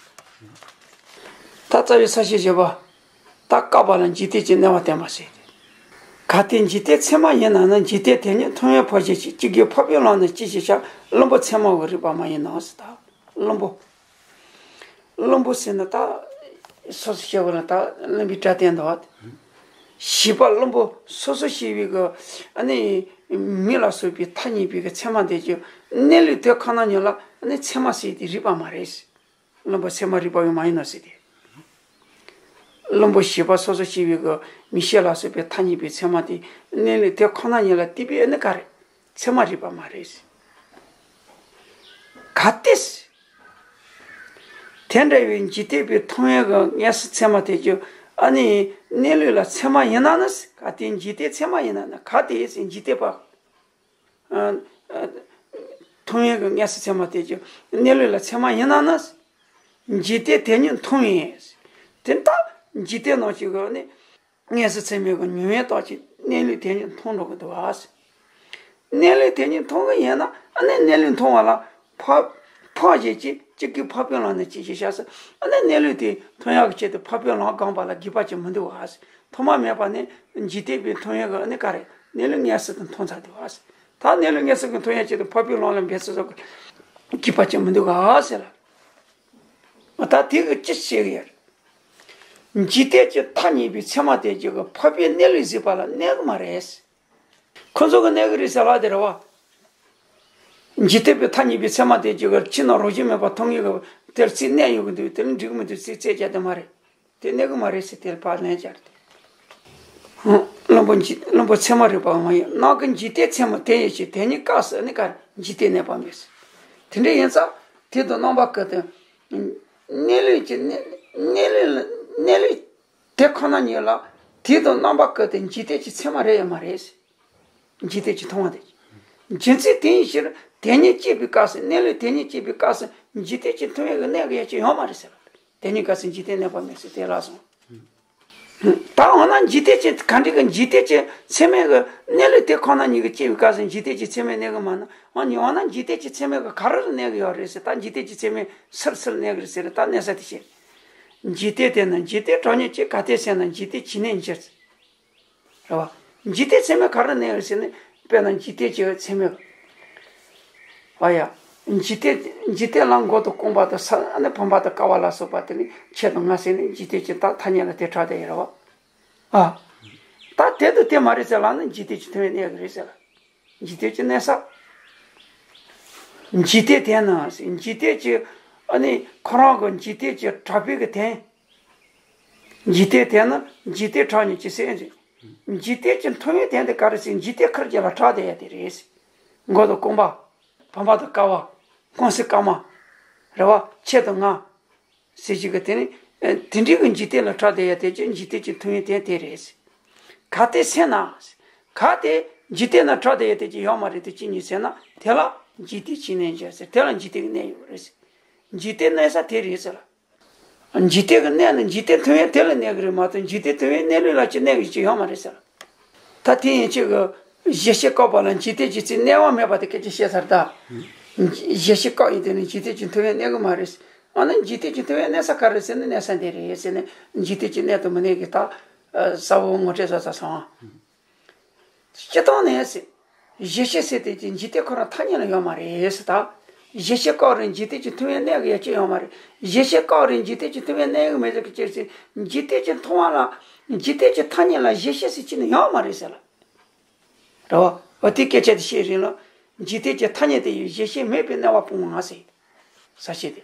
ད་རྩ་བའི་ས་བཅད་བཞི་པ། ད་བཀག་པ་ལ་འཇིག་རྟེན་གྱི་གནས་པ་བསྟན་པ་ཟེར་ཏེ། གལ་ཏེ་འཇིག་རྟེན་ཚད་མ་ཡིན་ན་ནི། འཇིག་རྟེན་དེ་ཉིད་མཐོང་བས་འཕགས་བྱེད་ཅིང་། ཅི་དགོས་འཕགས་པའི་ལམ་ནི་ཅི་ཞིག་བྱ། བླུན་པོ་ཚད་མའི་རིགས་པ་མ་ཡིན་ནོ་ཟེར། ད་བླུན་པོ། བླུན་པོ་ཟེར་ན་ད་སོ་སོ་སྐྱེ་བོ་ལ་ད་བླུན་པོའི་སྒྲ་བསྟན་འདུག་བ། བྱིས་པ་བླུན་པོ་སོ་སོ་སྐྱེ་བོའི་གི་ཨ་ནི་མིག་ལ་སོགས་པའི་ཐ་སྙད་པའི་གི་ཚད་མ་དེ་ཀྱི་གནས་ལུགས་དེ་ཁོ་ན་ཉིད་ལ་ཨ་ནི་ཚད་མ་ཟེར་དེ་རིགས་པ་མ་རེད། བླུན་པོ་ཚད་མའི་རིགས་པ་ཡང་མ་ཡིན་ནོ་ཟེར་ཏེ། བླུན་པོ་བྱིས་པ་སོ་སོ་སྐྱེ་བོའི་གི་མིག་ཤེས་ལ་སོགས་པའི་ཐ་སྙད་པའི་ཚད་མ་དེ་གནས་ལུགས་དེ་ཁོ་ན་ཉིད་ལ་བལྟས་པས་ཨ་ནི་ག་རེ། ཚད་མ་རིགས་པ་མ་རེད། གལ་ཏེ། དེ་འདྲ་བའི་འཇིག་རྟེན་པའི་མཐོང་བའི་གི་གནས་སུ་ཚད་མ་དེ་ཀྱི་ཨ་ནི་གནས་ལུགས་ལ་ཚད་མ་ཡིན་ན་ནི། གལ་ཏེ་འཇིག་རྟེན་ཚད་མ་ཡིན་ན་ནི། གལ་ཏེ་ཟེར་འཇིག་རྟེན་པ། ཨ་ཨ་མཐོང་བའི་གི་གནས་སུ་ཚད་མ་དེ་ཀྱི་གནས་ལུགས་ལ་ཚད་མ་ཡིན་ན་ནི། འཇིག་རྟེན་དེ་ཉིད་མཐོང་བས། དེ་ལྟར་འཇིག་རྟེན་ནང་གི་གི་ནི་གནས་སུ་ཚད་མའི་གི་མྱོང་བའི་རྟགས་ཀྱིས་གནས་ལུགས་དེ་ཉིད་མཐོང་འགྲོ་གི་འདུག་བ། གནས་ལུགས་དེ་ཉིད་མཐོང་གི་ཡིན་ན་ཨ་ནི་གནས་ལུགས་མཐོང་བ་ལ་འཕགས་འཕགས་བྱེད་ཅིང་། ཅི་དགོས་འཕགས་པའི་ལམ་ནི་ཅི་ཞིག་བྱ་ཟེར། ཨ་ནི་གནས་ལུགས་དེ་མཐོང་ཡག་གི་ཆེད་དུ་འཕགས་པའི་ལམ་སྒོམ་པ་ལ་དགོས་པ་ཅིག་མི་འདུག་བ། ཐོག་མ་མེད་པ་ནས་འཇིག་རྟེན་པའི་མཐོང་ཡག་གི་ཨ་ནི་ག་རེ་གནས་ལུགས་གནས་སུ་དུ་མཐོང་ཚར་འདུག་བ། ད་གནས་ལུགས་གནས་སུ་གི་མཐོང་ཡག་ཆེད་དུ་འཕགས་པའི་ལམ་ལ་འབད་བརྩོན་བཟོ་གི་དགོས་པ་ཅིག་མི་འདུག་ག་ཟེར་ལ། ད་དེ་གི་ཅི་བྱེད་གི་ཡ། འཇིག་རྟེན་གྱི་མཐའ་གཉིས་པའི་ཚད་མ་དེ་ཀྱི་གི་འཕགས་པའི་གནས་ལུགས་གཟིགས་པ་ལ་གནས་གི་མ་རེད། ཁོ་ཚོ་གི་གནས་གི་རེད་ཟེར་ལ་དེ་རེད་བ། འཇིག་རྟེན་པའི་མཐའ་གཉིས་པའི་ཚད་མ་དེ་ཀྱི་གི་ཕྱི་ནང་རང་བཞིན་མེད་པ་མཐོང་གི་གི་དེར་ཚིག་གནས་ཡོང་གི་འདུག་དེར་འགྲིག་གི་མི་འདུག་ཚིག་བཙལ་བྱ་དེ་མ་རེད། དེ་གནས་གི་མ་རེད་ཟེར་དེར་ཕར་ལན་སྦྱར་ཏེ། བླུན་པོ་འཇིག་བླུན་པོ་ཚད་མ་རིག་པ་མ་ཡིན། རྣམ་ཀུན་འཇིག་ལྟས་ཚད་མ་དེ་ཡི་ཕྱིར། དེ་ཉིད་སྐབས་སུ་ནི་ག་རེ་འཇིག་ལྟས་གནས་པ་མེད་ཟེར། དེ་འདྲ་ཡིན་ཙང་དེ་དང་རྣམ་པ་ཀུན་ཏུ་གནས་ལུགས་ཀྱི་གནས་གནས་ལུགས་ལ་གནས་ལུགས་དེ་ཁོ་ན་ཉིད་ལ་དེ་དང་རྣམ་པ་ཀུན་ཏུ་འཇིག་ལྟས་ཀྱི་ཚད་མ་རེད་ཡོད་མ་རེད་ཟེར། འཇིག་ལྟས་ཀྱི་མཐོང་བ་དེ། རྒྱུ་མཚན་དེ་ཡི་ཕྱིར་དེ་ཉིད་སྐྱེས་པའི་སྐབས་སུ། གནས་ལུགས་དེ་ཉིད་སྐྱེས་པའི་སྐབས་སུ་འཇིག་ལྟས་ཀྱི་མཐོང་བའི་གནས་ཀྱི་ཡ་གཅིག་ཡོད་མ་རེད་ཟེར། དེ་ཉིད་སྐབས་སུ་འཇིག་ལྟས་གནས་པ་མེད་ཟེར་དེ་ལ་སོང་། ད་འོ་ན་འཇིག་ལྟས་ཀྱི་ག་འདྲ་གི་འཇིག་ལྟས་ཀྱི་ཚད་མས་གི་གནས་ལུགས་དེ་ཁོ་ན་ཉིད་ཀྱི་སྐྱེས་པའི་སྐབས་སུ་འཇིག་ལྟས་ཀྱི་ཚད་མས་གནས་གི་མ་ན། འོ་ན་འཇིག་ལྟས་ཀྱི་ཚད་མས་གི་ག་རེ་ལ་གནས་གི་ཡོད་རེད་ཟེར། ད་འཇིག་ལྟས་ཀྱི་ཚད་མས་སུ་ལ་སུ་ལ་གནས་གི་རེད་ཟེར། ད་གནས་ས་དེ་བཤད། འཇིག་ལྟས་དེ་ནི་འཇིག་ལྟས་གྲོགས་ཉིད་ཀྱི། གལ་ཏེ་སེམས་ན་འཇིག་ལྟས་ཇི་སྙེད་འགྱུར། རེད་བ། འཇིག་ལྟས་ཚད་མས་ག་རེ་གནས་ཡོད་ཟེར་ན། དཔེར་ན་འཇིག་ལྟས་ཀྱི་ཚད་མས། བ་ཡ། འཇིག་ལྟས་འཇིག་ལྟས་ལ་མགོ་དང་རྐང་པ་དང་ས་ཨ་ནི་བུམ་པ་དང་ཀ་བ་ལ་སོགས་པ་དེ་ནི་ཆེད་དུ་ང་ཟེར་ནས་འཇིག་ལྟས་ཀྱི་ད་ཐ་སྙད་ལ་དེ་གྲགས་བསྡད་ཡོད་རེད་བ། ཨ། ད་དེ་དང་དེ་མ་རེད་ཟེར་ལབ་ན་འཇིག་ལྟས་ཀྱི་ཐུན་མིན་གནས་ཀྱི་རེད་ཟེར་ལ། འཇིག་ལྟས་ཀྱི་གནས་ས། འཇིག་ལྟས་དེ་ནི་ཟེར། འཇིག་ལྟས་ཀྱི་ཨ་ནི་ཁོ་རང་གི་འཇིག་ལྟས་ཀྱི་གྲགས་པའི་གི་དོན། འཇིག་ལྟས་དེ་ནི་འཇིག་ལྟས་གྲགས་ཉིད་ཀྱི་སེམས་ཟེར། འཇིག་ལྟས་ཀྱི་མཐོང་བའི་དོན་དེ་ག་རེ་ཟེར། འཇིག་ལྟས་ཁུར་གྱི་ལ་གྲགས་བསྡད་ཡ་དེ་རེད་ཟེར། མགོ་དང་རྐང་པ། བུམ་པ་དང་ཀ་བ། རྐང་སེན་སྐར་མ། རེད་བ། ཆེད་དུ་ང་ཟེར་གྱི་གི་དེ་ནི་དེ་འདྲའི་གི་འཇིག་ལྟས་ལ་གྲགས་བསྡད་ཡ་དེ་ཀྱི་འཇིག་ལྟས་ཀྱི་མཐོང་བའི་དོན་དེ་རེད་ཟེར། གལ་ཏེ་སེམས་ན་ཟེར། གལ་ཏེ་འཇིག་ལྟས་ན་གྲགས་བསྡད་ཡ་དེ་ཀྱི་ཡོད་མ་རེད་དེ་ཅི་ཉིད་ཟེར་ན། དེ་ལ་འཇིག་ལྟས་ཇི་སྙེད་འགྱུར་ཟེར། དེ་ལ་འཇིག་ལྟས་གནས་ཡོད་རེད་ཟེར། འཇིག་ལྟས་གནས་ས་དེ་རེད་ཟེར་ལ། འཇིག་ལྟས་ཀྱི་གནས་ནི་འཇིག་ལྟས་མཐོང་བའི་དེ་ལ་གནས་ཀྱི་རེད་མ་གཏོགས། འཇིག་ལྟས་མཐོང་བའི་གནས་ལུགས་ལ་ཅི་གནས་ཀྱི་ཅི་ཡོད་མ་རེད་ཟེར། ད་དེ་ཡན་ཆད་ཀྱི་གཞི་ཤེས་བཀག་པ་ལ་འཇིག་ལྟས་ཀྱི་ཚེ་གནས་པ་མེད་པ་དེ་སྐད་ཆ་བཤད་ཚར་ད། གཞི་ཤེས་བཀག་ཡིན་དེ་ནི་འཇིག་ལྟས་ཀྱི་མཐོང་བའི་གནས་ཀྱི་མ་རེད། ཨ་ནི་འཇིག་ལྟས་ཀྱི་མཐོང་བའི་གནས་ས་ག་རེ་ཟེར་ན་གནས་ས་འདི་རེད་ཟེར་ནས་འཇིག་ལྟས་ཀྱི་གནས་དང་མི་གནས་ཀྱི་ད་གསལ་པོ་ངོ་སྤྲོད་བཟོ་ཚར་སོང་། སྤྱིར་བཏང་ནས་ཟེར། གཞི་ཤེས་ཟེར་དེ་ཀྱི་འཇིག་ལྟས་ཁོ་རང་ཐ་སྙད་ལ་ཡོད་མ་རེད་ཟེར་ད། གཞི་ཤེས་བཀག་རེད་འཇིག་ལྟས་ཀྱི་མཐོང་བའི་གནས་ཀྱི་ཡ་གཅིག་ཡོད་མ་རེད། གཞི་ཤེས་བཀག་རེད་འཇིག་ལྟས་ཀྱི་མཐོང་བའི་གནས་ཀྱི་མེད་ཟེར་གི་ཅི་ཟེར། འཇིག་ལྟས་ཀྱི་མཐོང་བ་ལ་འཇིག་ལྟས་ཀྱི་ཐ་སྙད་ལ་གཞི་ཤེས་ཟེར་གཅིག་ནི་ཡོད་མ་རེད་ཟེར་ལ། རེད་བ། འོ་དེ་སྐད་ཆ་དེ་བཤད་རིང་ལ། འཇིག་ལྟས་ཀྱི་ཐ་སྙད་དེ་ཡི་གཞི་ཤེས་མེད་པའི་གནས་པ་སྤོང་བ་ཟེར། ས་བཤད་དེ།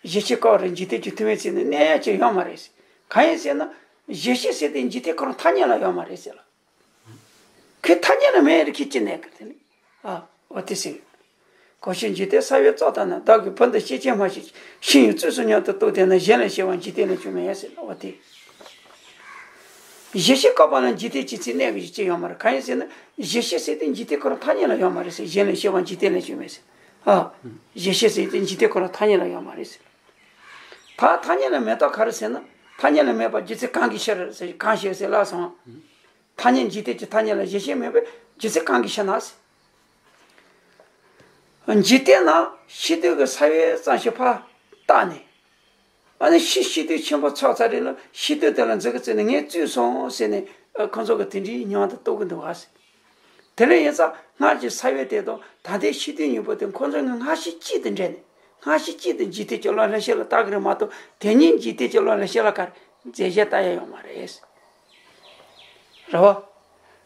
གཞི་ཤེས་བཀག་རེད་འཇིག་ལྟས་ཀྱི་མཐོང་བའི་ཚེ་ནི་གནས་ཡ་གཅིག་ཡོད་མ་རེད་ཟེར། གང་ཡིན་ཟེར་ན། གཞི་ཤེས་ཟེར་དེ་འཇིག་ལྟས་ཁོ་རང་ཐ་སྙད་ལ་ཡོད་མ་རེད་ཟེར་ལ། ཁོའི་ཐ་སྙད་ལ་མེད་རིགས་ཁྱི་ཅི་གནས་གི་དེ་ནི། ཨ། འོ་དེ་ཟེར། གང་ཕྱིར་འཇིག་ལྟས་ས་བོན་རྩྭ་ལྟར་ན། བདག་གིས་བུ་འདི་ཤེས་ཀྱང་མ་ཤེས་ཤིང་། ཡང་བཙོས་སུ་མྱུར་དུ་རྟོགས། དེས་ན་གཞན་ལས་སྐྱེ་བ་འཇིག་རྟེན་ལས་བྱུང་མེད་ཟེར། འོ་དེ། གཞི་ཤེས་བཀག་པ་ལ་འཇིག་རྟེན་གྱི་ཚེ་གནས་ཀྱི་ཅི་ཡོད་མ་རེད། གང་ཡིན་ཟེར་ན་གཞི་ཤེས་ཟེར་དེ་འཇིག་རྟེན་ཁོ་རང་ཐ་སྙད་ལ་ཡོད་མ་རེད་ཟེར། གཞན་ལས་སྐྱེ་བ་འཇིག་རྟེན་ལས་བྱུང་མེད་ཟེར། ཨ། གཞི་ཤེས་ཟེར་དེ་འཇིག་རྟེན་ཁོ་རང་ཐ་སྙད་ལ་ཡོད་མ་རེད་ཟེར། ད་ཐ་སྙད་ལ་མེད་སྟངས་ག་རེ་ཟེར་ན། ཐ་སྙད་ལ་མེད་པ་རྒྱུ་མཚན་གང་གི་ཕྱིར་ཟེར། གང་ཞིག་ཟེར་ལབ་སོང་། ཐ་སྙད་འཇིག་རྟེན་གྱི་ཐ་སྙད་ལ་གཞི་ཤེས་མེད་པའི་རྒྱུ་མཚན་གང་གི་ཕྱིར་ན་ཟེར། འཇིག་རྟེན་ན་ཤེས་འདོད་ཀྱི་ས་བོན་ཙམ་ཞིག་ཕར་བཏགས་ནས། ཨ་ནི་ཤེས་ཤེས་འདོད་ཆེན་པོ་ཚོགས་ཚར་རེད་ལ་ཤེས་འདོད་དེ་ལ་འཛིན་གྱི་བརྩིས་ནས་ངས་བཙོས་སོང་ཟེར་ནས་ཁོ་ཚོ་གི་དེ་འདྲའི་མྱོང་དུ་གཏོང་གི་འདུག་བ་ཟེར། དེ་ལས་ཡིན་ཙང་སྔར་གྱི་ས་བོན་དེ་དང་ད་ལྟའི་ཤེས་འདོད་གཉིས་པོ་དེ་ཁོ་ཚོ་ངས་སྔ་ཕྱི་གཅིག་ཏུ་འདྲེས་ནས་སྔ་ཕྱི་གཅིག་ཏུ་འཇིག་རྟེན་གྱི་བློ་ལྷག་བཤད་ལ་བཏགས་ཀྱི་རེད་མ་གཏོགས་དེ་ཉིད་འཇིག་རྟེན་གྱི་བློ་ལྷག་བཤད་ལ་གར་རྫས་གཞན་བཏགས་ཡ་ཡོད་མ་རེད། རེད་བ།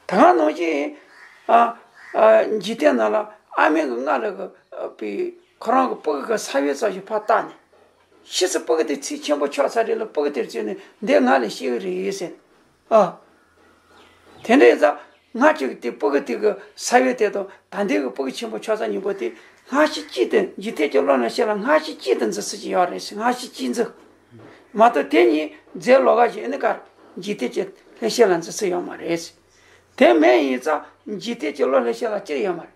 ད་ག་ནང་བཞིན་ཨ་ཨ་འཇིག་རྟེན་ནང་ལ་ཨ་མའི་གི་མངལ་ལ་གི་པའི་ཁོ་རང་གི་སྤུ་གུ་གི་ས་བོན་ཙམ་ཞིག་ཕར་བཏགས་ནས། ཕྱིས་སུ་སྤུ་གུ་དེ་ཚིག་ཆེན་པོ་ཆགས་ཚར་རེད་ལ་སྤུ་གུ་དེར་བརྩིས་ནས་འདི་ང་ལས་སྐྱེ་གི་རེད་ཟེར། ཨ། དེ་འདྲ་ཡིན་ཙང་སྔར་གྱི་དེ་སྤུ་གུ་དེ་གི་ས་བོན་དེ་དང་ད་ལྟའི་གི་སྤུ་གུ་ཆེན་པོ་ཆགས་ཚར་གཉིས་པོ་དེ་སྔ་ཕྱི་གཅིག་ཏུ་འཇིག་རྟེན་གྱི་བློ་ལྷག་བཤད་ལ་སྔ་ཕྱི་གཅིག་ཏུ་འཛིན་ཚུལ་ཅིག་ཡོད་རེད་ཟེར། སྔ་ཕྱི་གཅིག་འཛིན། མ་གཏོགས་དེ་གཉིས་རྫས་ལོགས་ཀ་ཞིག་ཨ་ནི་གར་འཇིག་རྟེན་གྱི་ལྷག་བཤད་ལ་འཛིན་ཚུལ་ཡོད་མ་རེད་ཟེར། དེ་མེད་ཡིན་ཙང་འཇིག་རྟེན་གྱི་བློ་ལྷག་བཤད་ལ་ཅི་ཡོད་མ་རེད།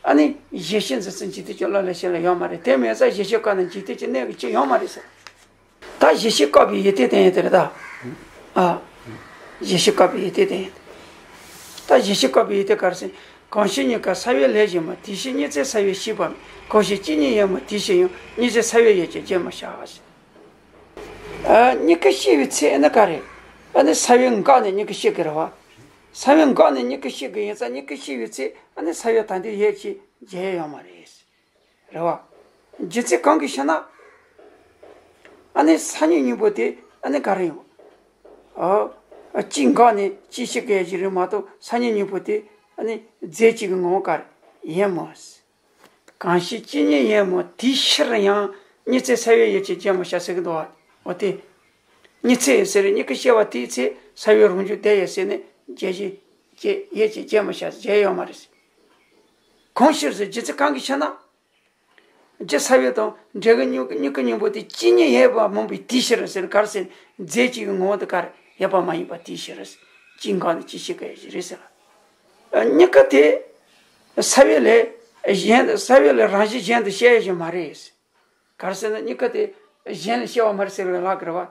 ཨ་ནི་གཞི་ཤེས་འཛིན་ཚུལ་འཇིག་རྟེན་གྱི་བློ་ལྷག་བཤད་ལ་ཡོད་མ་རེད། དེ་མེད་ཙང་གཞི་ཤེས་བཀག་ན་འཇིག་རྟེན་གྱི་གནས་ཀྱི་ཅི་ཡོད་མ་རེད་ཟེར། ད་གཞི་ཤེས་བཀག་པའི་ཡུལ་དེ་བསྟན་ཡོད་དེ་རེད་ད། ཨ། གཞི་ཤེས་བཀག་པའི་ཡུལ་དེ་བསྟན་ཡོད་དེ། ད་གཞི་ཤེས་བཀག་པའི་ཡུལ་དེ་ག་རེ་ཟེར། གང་ཕྱིར་གཉིས་ཀ་ས་བོན་ལས་གཞན་མ། དེའི་ཕྱིར་གཉིས་ཚེ་ས་བོན་ཤེས་པ་མེད། གང་ཕྱིར་གཅིག་ཉིད་ཡིན་མོད་དེའི་ཕྱིར་ཡང་། གཉིས་ཚེ་ས་བོན་ཡོད་ཀྱང་བརྗེད་མི་བྱ། ཨ། གཉིས་ཀ་ཤེས་པའི་ཚེ་ཨ་ནི་ག་རེ། ཨ་ནི་ས་བོན་འགགས་ནས་གཉིས་ཀ་ཤེས་ཀྱི་རེད་བ། ས་བོན་འགགས་ནས་གཉིས་ཀ་ཤེས་ཀྱི་ཡིན་ཙང་གཉིས་ཀ་ཤེས་པའི་ཚེ་ཨ་ནི་ས་བོན་ད་འདི་ཡོད་ཅེས་བརྗེད་ཡ་ཡོད་མ་རེད། རེད་བ། རྒྱུ་མཚན་གང་གི་ཕྱིར་ན། ཨ་ནི་སང་ཉིན་གཉིས་པོ་དེ་ཨ་ནི་ག་རེ་ཡོང་། ཨ། གཅིག་འགགས་ནས་གཅིག་ཤེས་ཀྱི་ཡ་ཞིག་རེད་མ་གཏོགས་སང་ཉིན་གཉིས་པོ་དེ་ཨ་ནི་རྫས་གཅིག་གི་ངོ་བོ་ག་རེ་ཡིན་མོད། གང་ཕྱིར་གཅིག་ཉིད་ཡིན་མོད་དེའི་ཕྱིར་ཡང་། གཉིས་ཚེ་ས་བོན་ཡོད་ཅེས་བརྗེད་མི་བྱ་ཟེར་གི་འདུག་བ། འོ་དེ། གཉིས་ཚེ་ཟེར་གཉིས་ཀ་སྐྱེ་བ་དེའི་ཚེ་ས་བོན་རང་བྱུང་བསྡད་ཡོད་ཟེར་ནས་བརྗེད་གཞི་བརྗེད་ཡོད་ཅེས་བརྗེད་མི་བྱ་བརྗེད་ཡོད་མ་རེད། གང་ཕྱིར་ཟེར་རྒྱུ་མཚན་གང་གིས་ཕྱིར་ན། རྒྱུ་ས་བོན་དང་འབྲས་བུ་གཉིས་ཀ་གཉིས་པོ་དེ་གཅིག་ཉིད་ཡོད་པ་མིན་པའི་དེའི་ཕྱིར་ཟེར་ག་རེ་ཟེར་རྫས་གཅིག་གི་ངོ་བོ་དེ་ག་རེ་ཡོད་པ་མ་ཡིན་པ་དེའི་ཕྱིར་གཅིག་འགག་ནས་གཅིག་སྐྱེ་གི་རེད་ཟེར། གཉིས་ཀ་དེ་ས་བོན་ལས་གཞན་ས་བོན་ལས་རང་བཞིན་གཞན་དུ་སྐྱེ་ཡོད་ཀྱི་མ་རེད། ག་རེ་ཟེར་ན་གཉིས་ཀ་དེ་གཞན་ལས་སྐྱེ་བ་མ་རེད་ཟེར་བའི་ལག་གི་རེད་བ།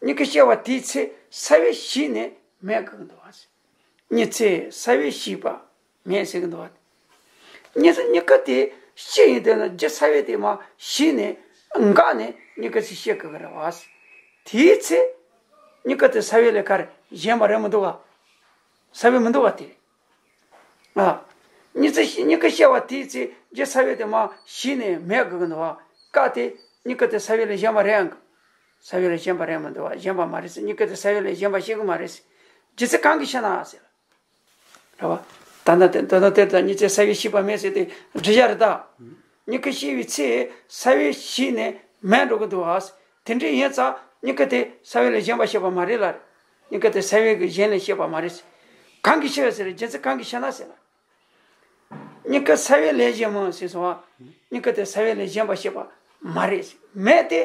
གཉིས་ཀ་སྐྱེ་བ་དེའི་ཚེ་ས་བོན་ཞིག་ནས་མེད་དགོས་ཀྱི་འདུག་བ། གཉིས་ཚེ་ས་བོན་ཞིག་པ་མེད་ཟེར་གྱི་འདུག་བ། གཉིས་ཚེ་གཉིས་ཀ་དེ་སྤྱི་ཡིན་དེ་ན་རྒྱུ་ས་བོན་དེ་མ་ཞིག་ནས་འགག་ནས་གཉིས་ཀ་ཚེ་སྐྱེ་དགོས་ཀྱི་རེད་བ། དེའི་ཚེ་གཉིས་ཀ་དེ་ས་བོན་ལས་ག་རེ་གཞན་པ་རེད་མི་འདུག་བ། ས་བོན་མི་འདུག་བ་དེ། ཨ། གཉིས་ཚེ་གཉིས་ཀ་སྐྱེ་བ་དེའི་ཚེ་རྒྱུ་ས་བོན་དེ་མ་ཞིག་ནས་མེད་དགོས་ཀྱི་འདུག་བ། ཀ་དེ་གཉིས་ཀ་དེ་ས་བོན་ལས་གཞན་པ་རེད་ཨང་། ས་བོན་ལས་གཞན་པ་རེད་མི་འདུག་བ། གཞན་པ་མ་རེད་ཟེར། གཉིས་ཀ་དེ་ས་བོན་ལས་གཞན་པ་སྐྱེ་གི་མ་རེད་ཟེར། རྒྱུ་མཚན་གང་གིས་ཕྱིར་ན་ཟེར། རེད་བ། ད་ལྟ་དེ་ད་ལྟ་དེ་ད་གཉིས་ཚེ་ས་བོན་ཞིག་པ་མེད་ཟེར་དེ་འགྲིག་ཡ་རེད་ད། གཉིས་ཀ་སྐྱེ་བའི་ཚེ་ས་བོན་ཞིག་ནས་མེད་འགྲོ་གི་འདུག་བ། དེ་འདྲ་ཡིན་ཙང་གཉིས་ཀ་དེ་ས་བོན་ལས་གཞན་པ་སྐྱེ་བ་མ་རེད་ལ། གཉིས་ཀ་དེ་ས་བོན་གྱི་གཞན་ལས་སྐྱེ་བ་མ་རེད། གང་གིས་ཕྱིར་ཟེར་རྒྱུ་མཚན་གང་གིས་ཕྱིར་ན་ཟེར་ན། གཉིས་ཀ་ས་བོན་ལས་གཞན་མིན་ཟེར་སོང་བ། གཉིས་ཀ་དེ་ས་བོན་ལས་གཞན་པ་སྐྱེ་བ་མ་རེད་ཟེར་མེད་དེ།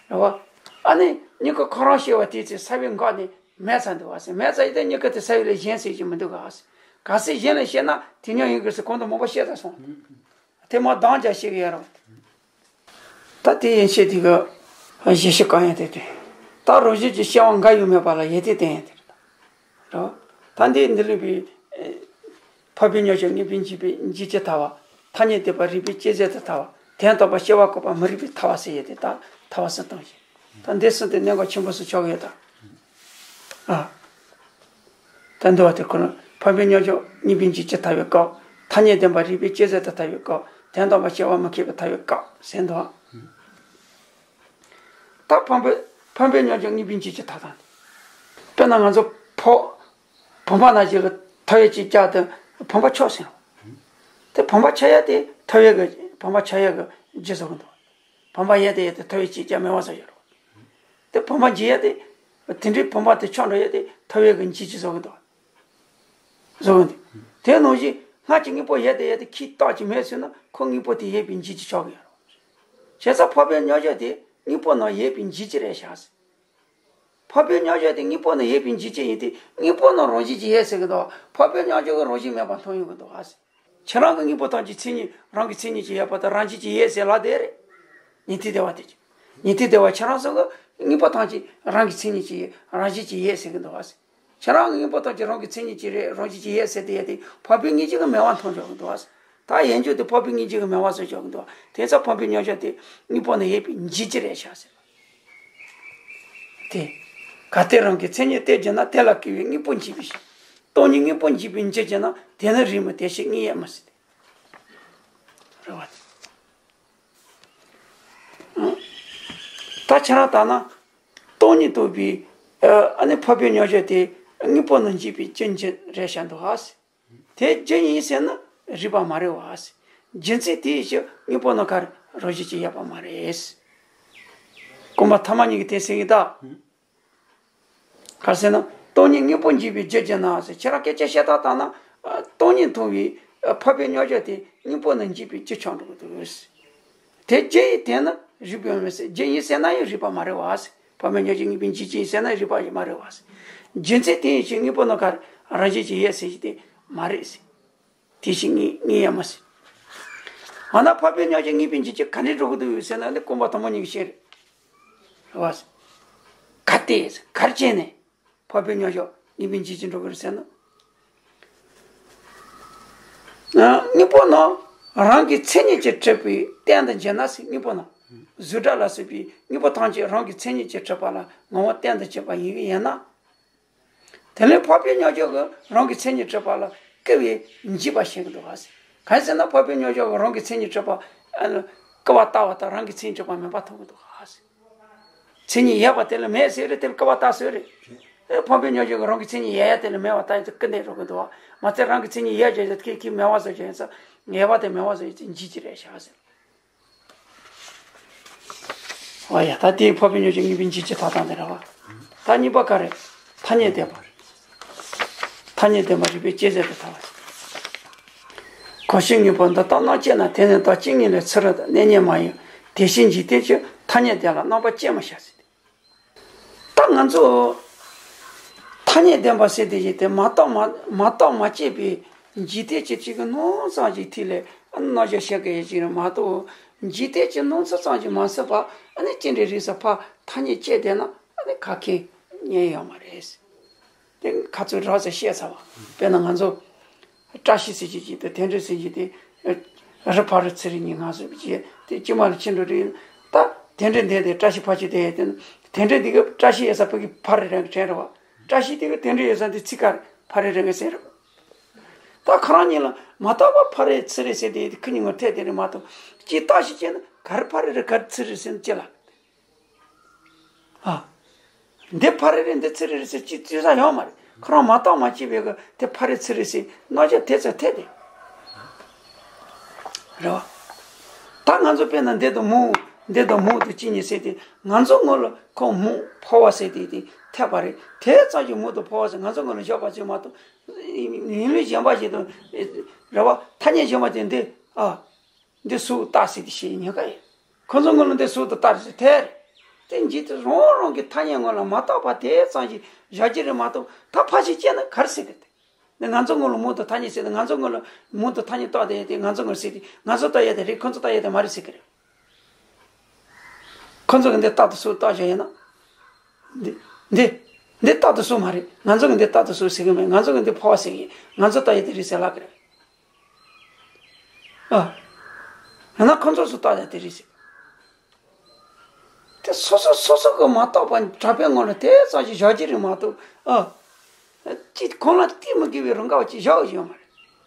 རེད་བ། ཨ་ནི་གཉིས་ཀ་ཁོ་རང་སྐྱེ་བ་དེའི་ཚེ་ས་བོན་འགག་ནས་མེད་ཚར་འདུག་བ་ཟེར། མེད་ཚར་ཡིན་ད་གཉིས་ཀ་དེ་ས་བོན་ལས་གཞན་ཟེར་གྱི་མི་འདུག་ག་ཟེར། གལ་སྲིད་གཞན་ལས་བཤད་ན་དེ་ཉོན་ཡིན་དགོས་ཟེར་གོང་དུ་མང་པོ་བཤད་ཚར་སོང་། དེ་མ་འདང་རྒྱག་ཤེས་ཀྱི་ཡོད་རེད། ད་དེ་ཡན་ཆད་དེ་གི་གཞི་ཤེས་གང་ཡང་དེ་དེ། ད་རང་བཞིན་གྱི་སྐྱེ་བ་འགག་ཡོད་མེད་པ་ལ་ཡིད་དེ་བསྟན་ཡང་དེ་རེད། རེད། ད་འདི་འདི་ལུས་པའི་འཕགས་པའི་མྱོང་བྱ་ངེས་པའི་འཇིག་པའི་འཇིག་བྱེད་ཐལ་བ། ཐ་སྙད་བདེན་པ་རིགས་པས་དཔྱད་བཟོད་དུ་ཐལ་བ། དོན་དམ་པར་སྐྱེ་བ་འགོག་པ་མི་རིགས་པའི་ཐལ་བ་ཟེར་ཡས་དེ་ད་ཐལ་བ་གསུམ་བཏང་ཞིང་། ད་འདི་གསུམ་དེ་གནད་འགག་ཆེན་པོ་སུ་ཆགས་ཡོད་ད། ཨ། ད་འདི་བ་དེ་ཁོ་ན་འཕགས་པའི་མྱོང་བྱ་ངེས་པའི་འཇིག་བྱེད་ཐལ་བའི་སྐབས། ཐ་སྙད་བདེན་པ་རིགས་པས་དཔྱད་བཟོད་དུ་ཐལ་བའི་སྐབས། དོན་དམ་པར་སྐྱེ་བ་མི་འགོག་པའི་ཐལ་བའི་སྐབས་ཟེར་འདུག་ད་འཕགས་པའི་འཕགས་པའི་མྱོང་བྱ་ངེས་པའི་འཇིག་བྱེད་ཐལ་དང་། དཔེར་ན་ང་ཚོ་ཕོ། བུམ་པ་ནང་བཞིན་ལ་ཐོ་བས་གཅིག་བཀྱག་དེ་བུམ་པ་ཆགས་ཟིན། དེ་བུམ་པ་ཆགས་ཡ་དེ་ཐོ་བས་གི་བུམ་པ་ཆགས་ཡ་གི་རྒྱུ་བཟོ་གི་འདུག་བུམ་པ་ཡལ་དེ་ཡལ་དེ་ཐོ་བས་གཅིག་བཀྱག་མེད་པ་བཟོ་ཡ་རེད། དེ་བུམ་པ་འཇིག་ཡ་དེ་དེ་འདྲའི་བུམ་པ་དེ་ཆགས་འགྲོ་ཡ་དེ་ཐོ་བས་གི་འཇིག་གཅིག་བཟོ་གི་འདུག་བཟོ་གི་འདུག་དེ་ནང་བཞིན་སྔར་གྱི་དངོས་པོ་ཡལ་དེ་ཡལ་དེ་ཁྱིས་བཏགས་ཀྱི་མེད་ཟེར་ན་ཁོ་དངོས་པོ་དེ་ཡལ་བའི་འཇིག་གཅིག་ཆགས་གི་ཡོད་རེད། བྱས་ཙང་འཕགས་པའི་མྱོང་བྱ་དེ་དངོས་པོ་ནང་ཡལ་བའི་འཇིག་གཅིག་རེད་ཤག་འཕགས་པའི་མྱོང་བྱ་དེ་དངོས་པོ་ནང་ཡོད་པའི་འཇིག་བྱེད་ཡིན་ཏེ། དངོས་པོ་ནང་རང་བཞིན་གྱིས་ཡོད་ཟེར་གི་འདུག་འཕགས་པའི་མྱོང་བྱ་གི་རང་བཞིན་མེད་པ་མཐོང་ཡོང་གི་འདུག་ཨ་ཟེར། ཁྱེད་རང་གི་དངོས་པོ་ཐམས་ཅད་མཚན་ཉིད་རང་གི་མཚན་ཉིད་ཀྱིས་ཡོད་པ་དང་རང་བཞིན་གྱིས་ཡོད་ཟེར་ལབ་བསྡད་རེད། ཉན་ཐོས་སྡེ་པ་དེ་ཀྱང་། ཉན་ཐོས་སྡེ་པ་ཁྱེད་རང་ཚོ་གི་དངོས་པོ་ཐམས་ཅད་རང་གི་མཚན་ཉིད་ཀྱིས་རང་བཞིན་གྱིས་ཡོད་ཟེར་གི་འདུག་ཨ་ཟེར། ཁྱེད་རང་གི་དངོས་པོ་ཐམས་ཅད་རང་གི་མཚན་ཉིད་ཀྱིས་རེད་རང་བཞིན་གྱིས་ཡོད་ཟེར་དེ་ཡོད་དེ་འཕགས་པའི་ངེས་བྱེད་ཀྱི་མེད་པ་མཐོང་ཆོག་གི་འདུག་ཨ་ཟེར། ད་ཡན་ཆད་དུ་འཕགས་པའི་ངེས་བྱེད་ཀྱི་མེད་པ་བཟོ་ཆོག་གི་འདུག་དེ་ཚོ་འཕགས་པའི་མྱོང་བྱ་དེ་དངོས་པོ་ནང་ཡོད་པའི་འཇིག་བྱེད་རེད་ཤག་ཟེར། དེ། གལ་ཏེ་རང་གི་མཚན་ཉིད་དེ་བརྗོད་ན་དེ་ལ་སྐུར་བའི་དངོས་པོ་འཇིག་པའི་ཕྱིར། སྟོང་ཉིད་དངོས་པོ་འཇིག་པའི་འཇིག་བྱེད་ན་དེ་ནི་རིགས་མིན་དེ་ཕྱིར་དངོས་ཡོད་མིན་ཟེར་ཏེ། རེད་བ། ད་ཁྱེད་རང་ལྟར་ན། སྟོང་ཉིད་རྟོགས་པའི། ཨ་ནི་འཕགས་པའི་མྱོང་བྱ་དེ་དངོས་པོ་ནང་འཇིག་པའི་རྒྱུ་འཇིག་རེད་ཤག་འདུག་ཨ་ཟེར། དེ་རྒྱུ་ཡིན་ཟེར་ན་རིགས་པ་མ་རེད་བ། རྒྱུ་མཚན་དེ་ཡི་ཕྱིར་དངོས་པོ་ནང་ག་རེ་རང་བཞིན་གྱིས་ཡོད་པ་མ་རེད། རྐང་པ་ཐ་མ་གཉིས་ཀྱི་དེ་ཟེར་གི་ད། ག་རེ་ཟེར་ན་སྟོང་ཉིད་དངོས་པོ་འཇིག་པའི་རྒྱུ་བརྗོད་ན་ཟེར། ཁྱེད་རང་སྐད་ཆ་བཤད་སྟངས་ལྟར་ན་སྟོང་ཉིད་མཐོང་བའི་འཕགས་པའི་མྱོང་བྱ་དེ་དངོས་པོ་ནང་འཇིག་པའི་རྒྱུ་ཆགས་འགྲོ་གི་འདུག་དེ་རྒྱུ་ཡིན་དེ་ནི་རིགས་པ་ཡོད་མེད་ཟེར། རྒྱུ་ཡིན་ཟེར་ན་ཡང་རིགས་པ་མ་རེད་བ་ཟེར། འཕགས་པའི་མྱོང་བྱ་ངེས་པའི་འཇིག་བྱེད་ཡིན་ཟེར་ན་རིགས་པ་ཡང་མ་རེད་བ་ཟེར། རྒྱུ་མཚན་དེ་ཡིན་ཕྱིར་དངོས་པོ་ནང་ག་རེ་རང་བཞིན་གྱིས་ཡོད་ཟེར་གྱི་དེ་མ་རེད་ཟེར། དེ་ཕྱིར་དངོས་དངོས་ཡོད་མིན་ཟེར། འོ་ན་འཕགས་པའི་མྱོང་བྱ་ངེས་པའི་འཇིག་བྱེད་ག་ནས་འགྲོ་གི་འདུག་ཟེར་ན་ནི་རྐང་པ་ཐ་མ་གཉིས་ཀྱི་ཕྱིར་རེད་བ་ཟེར། གལ་ཏེ་ཟེར་ག་རེ་བྱས་ནས། འཕགས་པའི་མྱོང་བྱ་ངེས་པའི་འཇིག་བྱེད་འགྲོ་གི་རེད་ཟེར་ན། དངོས་པོ་རྣམས་རང་གི་མཚན་ཉིད་ཀྱིས་གྲུབ་པའི་སྟེང་དུ་འབྱེད་ན་ཟེར། དངོས་པོ་རྣམས་གཟུགས་སྒྲ་ལ་སོགས་པའི་དངོས་པོ་ཐམས་ཅད་རང་གི་མཚན་ཉིད་ཀྱིས་གྲུབ་པ་ལ་ངོ་བོ་སྟེང་དུ་བྱེད་པ་ཡིན་གྱི་ཡོད་ན། དེ་ལས་འཕགས་པའི་མྱོང་བྱ་གིས་རང་གི་མཚན་ཉིད་གྲུབ་པ་ལ་སྐུར་བས་འཇིག་པ་བྱེད་ཀྱི་འདུག་ག་ཟེར། གང་ཡིན་ཟེར་ན་འཕགས་པའི་མྱོང་བྱ་གིས་རང་གི་མཚན་ཉིད་གྲུབ་པ་སྐུར་བ་བཏབ་པ་དང་རང་གི་མཚན་ཉིད་གྲུབ་པ་མེད་པ་མཐོང་གི་འདུག་ག་ཟེར། མཚན་ཉིད་ཡོད་པ་དེ་ལ་མེད་ཟེར་རེད། དེ་ལ་སྐུར་བ་བཏབ་ཟེར་རེད། ཨེ་འཕགས་པའི་མྱོང་བྱ་གིས་རང་གི་མཚན་ཉིད་ཡོད་ཡ་དེ་ལ་མེད་པ་བཏབ་ཡིན་ཙང་སྐུར་ནས་འགྲོ་གི་འདུག་བ། མ་ཚད་རང་གི་མཚན་ཉིད་ཡོད་ཀྱང་ཡོད་ཀྱི་མེད་པ་བཟོ་ཀྱང་ཡིན་ཙང་ངེས་པ་དེ་མེད་པ་བཟོ་ཡིན་ཙང་འཇིག་གི་རེད་ཤག་ཟེར། ཨོ་ཡ། ད་དེའི་འཕགས་པའི་ཉོན་ཅིག་དངོས་པོའི་འཇིག་བྱེད་ཐ་དང་དེ་རེད་བ། ད་གཉིས་པ་ག་རེ། ཐ་སྙད་བདེན་པ་རེད། ཐ་སྙད་བདེན་པ་རིགས་པས་དཔྱད་བྱས་ཏེ་ཐལ་བ། གང་ཕྱིར་དངོས་པོ་འདི་དག་རྣམ་དཔྱད་ན། དེ་ནི་བདག་གཅིག་ཉིད་ལས་ཕྱི་རོལ་དུ་གནས་རྙེད་མ་ཡིན། དེ་ཕྱིར་འཇིག་རྟེན་གྱི་ཐ་སྙད་བདེན་ལ་རྣམ་པར་དཔྱད་མི་བྱ་ཟེར་ཏེ། ད་ང་ཚོ་ཐ་སྙད་བདེན་པ་ཟེར་དེ་ཡིན་ཏེ། མ་བརྟགས་མ་མ་བརྟགས་མ་དཔྱད་པའི་འཇིག་རྟེན་གྱི་ཅིག་གི་སྣང་ཙམ་ཞིག་ཐིག་ལེ་རྣམ་གཞག་བྱེད་ཀྱི་ཡོད་ཅིག་རེད་མ་གཏོགས། འཇིག་རྟེན་གྱི་སྣང་ཚུལ་ཙམ་ཞིག་མ་ཟད་པ་ཨ་ནི་ཅི་འདྲའི་རིགས་སུ་ཕར་ཐ་སྙད་དཔྱད་བསྡད་ན་ཨ་ནི་ག་གེ་རྙེད་ཡོད་མ་རེད། དེ་ཁ་ཚུར་རགས་ཙམ་བཤད་ཚར་བ། དཔེར་ན་ང་ཚོ་བཀྲ་ཤིས་ཟེར་གྱི་ཅིག་དང་དོན་འགྲུབ་ཟེར་གྱི་དེ་རི་ཕ་རི་ཚུ་རི་གཉིས་ང་ཚོ་བྱས་དེ་དཀྱིལ་མ་ལ་ཕྱིན་འགྲོ་རེད། ད་དོན་འགྲུབ་འདི་དེ་བཀྲ་ཤིས་ཕ་ཆོས་དེ་ཡས་དེ་ན་དོན་འགྲུབ་འདི་གི་བཀྲ་ཤིས་ཡོད་ས་ཕ་གི་ཕ་རི་རང་གི་དྲན་རེད་བ། བཀྲ་ཤིས་འདི་གི་དོན་འགྲུབ་ཡོད་ས་འདི་ཚིག་ག་རེ་ཕ་རི་རང་གི་ཟེར་རེད། ད་ཁོ་རང་གཉིས་ལ་མ་བརྟགས་པ་ཕ་རི་ཚུ་རི་ཟེར་དེ་ཡས་དེ་ཁོ་གཉིས་ངོ་འཕྲད་དེ་རེད་མ་གཏོགས། ཅིག་བརྟགས་ཤིང་དཔྱད་ན་ག་རེ་ཕ་རི་རེད་ག་རེ་ཚུ་རི་ཟེར་ན་ཅི་ལ། ཨ། འདི་ཕ་རི་རེད་འདི་ཚུ་རི་རེད་ཟེར་ཅིག་བརྩི་ས་ཡོད་མ་རེད། ཁོ་རང་མ་བརྟགས་མ་དཔྱད་པའི་གི་དེ་ཕ་རི་ཚུ་རི་ཟེར་རྣམ་གཞག་དེ་ཚོ་འཐད་དེ། རེད་བ། ད་ང་ཚོ་དཔེར་ན་འདི་དང་མུ། འདི་དང་མུ་དང་གཅིག་གཉིས་ཟེར་དེ་ང་ཚོ་ངོ་ལ་ཁོ་མུ་ཕོ་བ་ཟེར་དེ་དེ་འཐད་པ་རེད། དེ་ཙམ་གྱིས་མུ་དང་ཕོ་བ་ཟེར་ང་ཚོ་ངོ་ལ་བཞག་པ་ཅིག་མ་གཏོགས། ཡིན་ལུགས་གཞན་པ་ཞིག་དང་། རེད་བ། ཐ་སྙད་གཞན་པ་དེ་འདི་ཨ། འདི་སུ་བཏགས་ཟེར་དེ་བཤད་ཉེན་ཁ་ཡོད། ཁོ་ཚོ་ངོ་ལ་འདི་སུ་དང་བཏགས་ཟེར་ཐལ། དེ་འཇིག་རྟེན་རང་རང་གི་ཐ་སྙད་ངོ་ལ་མ་བརྟགས་པ་དེ་ཙམ་ཞིག་བཞག་རྒྱུ་རེད་མ་གཏོགས། ད་ཕར་ཞིག་དཔྱད་ན་ག་རེ་ཟེར་གི་དེ། འདི་ང་ཚོ་ངོ་ལ་མུ་དང་ཐ་སྙད་ཟེར་ཏེ་ང་ཚོ་ངོ་ལ་མུ་དང་ཐ་སྙད་བཏགས་དེ་དེ་ང་ཚོ་ངོ་ཟེར་དེ་ང་ཚོ་བཏགས་ཡ་དེ་རེད། ཁོ་ཚོ་བཏགས་ཡ་དེ་མ་རེད་ཟེར་གི་རེད། ཁོ་ཚོ་གི་འདི་རྟག་ཏུ་སུ་བཏགས་བཞག་ཡིན་ན། འདི། འདི། འདི་རྟག་ཏུ་སུ་མ་རེད། ང་ཚོ་གི་འདི་རྟག་ཏུ་སུ་ཟེར་གི་མེད། ང་ཚོ་གི་འདི་ཕོ་བ་ཟེར་གི་ཡིན། ང་ཚོ་བཏགས་ཡ་དེ་རེད་ཟེར་ལབ་གི་རེད། ཨ། ཡང་ན་ཁོ་ཚོ་སུ་བཏགས་ཡ་དེ་རེད་ཟེར། དེ་སོ་སོ་སོ་སོ་གི་མ་བརྟགས་པ་གྲགས་པའི་ངོ་ལ་དེ་ཙམ་ཞིག་བཞག་རྒྱུ་རེད་མ་གཏོགས། ཨ། ཅིག་གང་ལ་བརྟེན་མི་དགོས་པའི་རང་ག་བ་ཅིག་བཞག་ཡོད་མ་རེད།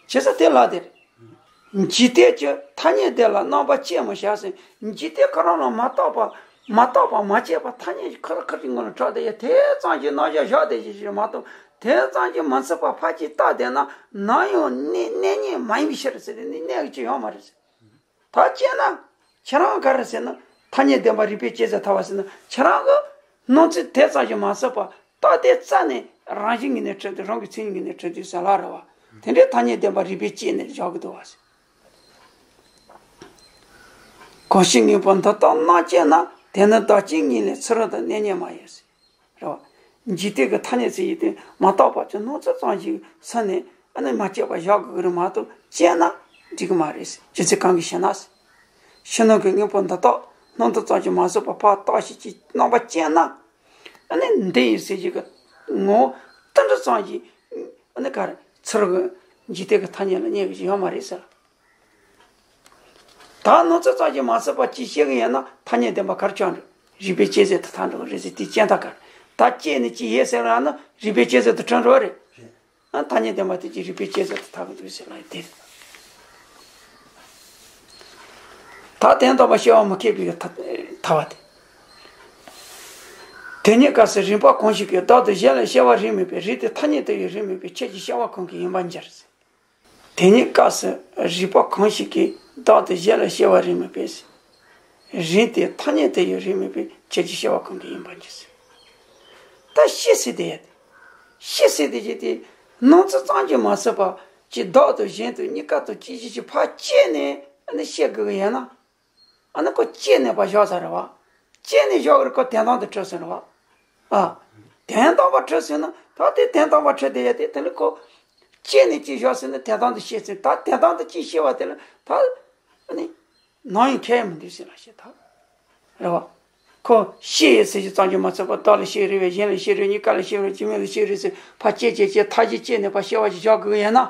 བྱས་ཙང་དེ་ལ་དེ་རེད། འཇིག་རྟེན་གྱི་ཐ་སྙད་དེ་ལ་རྣམ་པར་དཔྱད་མི་བྱ་ཟེར། འཇིག་རྟེན་ཁོ་རང་ལ་མ་བརྟགས་པ། མ་བརྟགས་པ་མ་དཔྱད་པ་ཐ་སྙད་ཀྱི་ཁ་ར་ཁ་རིག་ངོ་ལ་གྲགས་དེ་ཡ་དེ་ཙམ་གྱི་རྣམ་གཞག་བཞག་དེ་ཞིག་ཞིག་མ་གཏོགས། དེ་ཙམ་གྱིས་མི་ཚུགས་པ་ཕར་ཅིག་བལྟས་བསྡད་ན་ནམ་ཡང་གནས་གནས་རྙེད་མ་ཡིན་པའི་ཕྱིར་ཟེར་དེ་ནི་གནས་ཀྱི་ཅི་ཡོད་མ་རེད་ཟེར། ད་དཔྱད་ན། ཁྱེད་རང་ག་རེ་ཟེར་ན། ཐ་སྙད་བདེན་པ་རིགས་པས་དཔྱད་ཟེར་ཐལ་བ་ཟེར་ན་ཁྱེད་རང་གི་སྣང་ཚུལ་དེ་ཙམ་ཞིག་མ་ཟད་པ། རྟགས་དེ་རྩ་ནས་རང་བཞིན་ངོས་ནས་གྲུབ་དུས་རང་གི་མཚན་ཉིད་ངོས་ནས་གྲུབ་དུས་ཟེར་ལ་རེད་བ། དེ་འདྲའི་ཐ་སྙད་བདེན་པ་རིགས་པས་དཔྱད་ནས་བཞག་གི་འདུག་བ་ཟེར། གང་ཕྱིར་དངོས་པོ་འདི་དག་རྣམ་དཔྱད་ན། དེ་ནི་བདག་གཅིག་ཉིད་ལས་ཕྱི་རོལ་དུ་གནས་རྙེད་མ་ཡིན་ཟེར། རེད་བ། འཇིག་རྟེན་གྱི་ཐ་སྙད་ཟེར་ཡི་དེ་མ་བརྟགས་པ་ཅིག་སྣང་ཚུལ་ཙམ་ཞིག་སེམས་ནས་ཨ་ནི་མ་དཔྱད་པ་བཞག་དགོས་ཀྱི་རེད་མ་གཏོགས་དཔྱད་ན་འགྲིག་གི་མ་རེད། རྒྱུ་མཚན་གང་གིས་ཞེ་ན། ཕྱི་ནང་གི་དངོས་པོ་འདི་དག་སྣང་ཚུལ་ཙམ་ཞིག་མ་ཟད་པར་ཕར་བརྟགས་ཤིང་ཅིག་རྣམ་པར་དཔྱད་ན། ཨ་ནི་འདི་ཡིན་ཟེར་རྒྱུ་གི་ངོ་བོ་དེ་འདྲ་ཙམ་ཞིག་ཨ་ནི་ག་རེ་ཚུར་གི་འཇིག་རྟེན་གྱི་ཐ་སྙད་ལ་རྙེད་གི་ཡོད་མ་རེད་ཟེར། ད་སྣང་ཚུལ་ཙམ་ཞིག་མ་ཟད་པ་ཅིག་བཤད་གི་ཡོད་ན་ཐ་སྙད་བདེན་པ་ག་རེ་ཆགས་འགྲོ། རིགས་པས་དཔྱད་བྱས་ཏེ་ཐལ་འགྲོ་གི་རེད་ཟེར་དེ་དཔྱད་ཐག་ག་རེ། ད་དཔྱད་ནས་ཅི་ཡོད་ཟེར་ལབ་ན་རིགས་པས་དཔྱད་བྱས་ཏེ་གྲུབ་འགྲོ་རེད། ཨ་ཐ་སྙད་བདེན་པ་དེ་ཅི་རིགས་པས་དཔྱད་བྱས་ཏེ་ཐལ་གི་འདུག་ཟེར་ལབ་ཡོད་དེ། ད་དོན་དམ་པར་སྐྱེ་བ་མི་སྐྱེད་པའི་ཐལ་ཐལ་བ་དེ། དེ་ཉིད་སྐབས་སུ་རིགས་པ་གང་ཞིག་གིས་བདག་ཏུ་གཞན་ལ་སྐྱེ་བ་རིགས་མེད་པས་རིགས་དེ་ཐ་སྙད་དུ་ཡང་རིགས་མེད་པའི་ཆོས་ཀྱི་སྐྱེ་བ་གང་གིས་ཡིན་པར་འགྱུར། དེ་ཉིད་སྐབས་སུ་རིགས་པ་གང་ཞིག་གིས་བདག་ཏུ་གཞན་ལ་སྐྱེ་བ་རིགས་མེད་པས། རིགས་དེ་ཐ་སྙད་དུ་ཡང་རིགས་མེད་པའི་ཆོས་ཀྱི་སྐྱེ་བ་གང་གིས་ཡིན་པར་འགྱུར། ད་སྐྱེ་ཟེར་དེ་ཡ་དེ། སྐྱེ་ཟེར་དེ་ཅི་སྟེ། སྣང་ཚུལ་ཙམ་གྱིས་མ་ཟད་པ། ཅིག་བདག་དང་གཞན་དང་གཉིས་ཀ་དང་གཅིག་གཅིག་གཅིག་ཕར་དཔྱད་ནས་ཨ་ནི་སྐྱེ་དགོས་ཀྱི་ཡོད་ན། ཨ་ནི་ཁོ་དཔྱད་ནས་ཕར་བཞག་ཚར་རེད་བ། དཔྱད་ནས་བཞག་གི་རེད། ཁོ་དོན་དམ་དུ་གྲུབ་ཟིན་རེད་བ། ཨ། དོན་དམ་པར་གྲུབ་ཟིན་ན་ད་དེ་དོན་དམ་པར་གྲུབ་དེ་ཡ་དེ་དེ་ལས་ཁོ། དཔྱད་ནས་ཅིག་བཞག་ཟིན་ན་དོན་དམ་དུ་སྐྱེ་ཟིན། ད་དོན་དམ་དུ་ཅིག་སྐྱེ་བ་དེ་ལ་ད། ཨ་ནི། ནམ་ཡང་ཁྱད་མི་འདུག་ཟེར་ལ་བཤད་ཐལ། རེད་བ། ཁོ་སྐྱེ་ཡི་ཟེར་རྒྱུ་ཙམ་གྱིས་མ་ཚད་པར་བདག་ལ་སྐྱེ་རིགས་པས་གཞན་ལ་སྐྱེ་རིགས་གཉིས་ཀ་ལ་སྐྱེ་རིགས་སྐྱེ་མེད་ལ་སྐྱེ་རིགས་ཟེར་ཕར་དཔྱད་དཔྱད་དཔྱད་ཐ་སྙད་དཔྱད་ནས་ཕར་སྐྱེ་བ་ཞིག་བཞག་དགོས་ཀྱི་ཡོད་ན།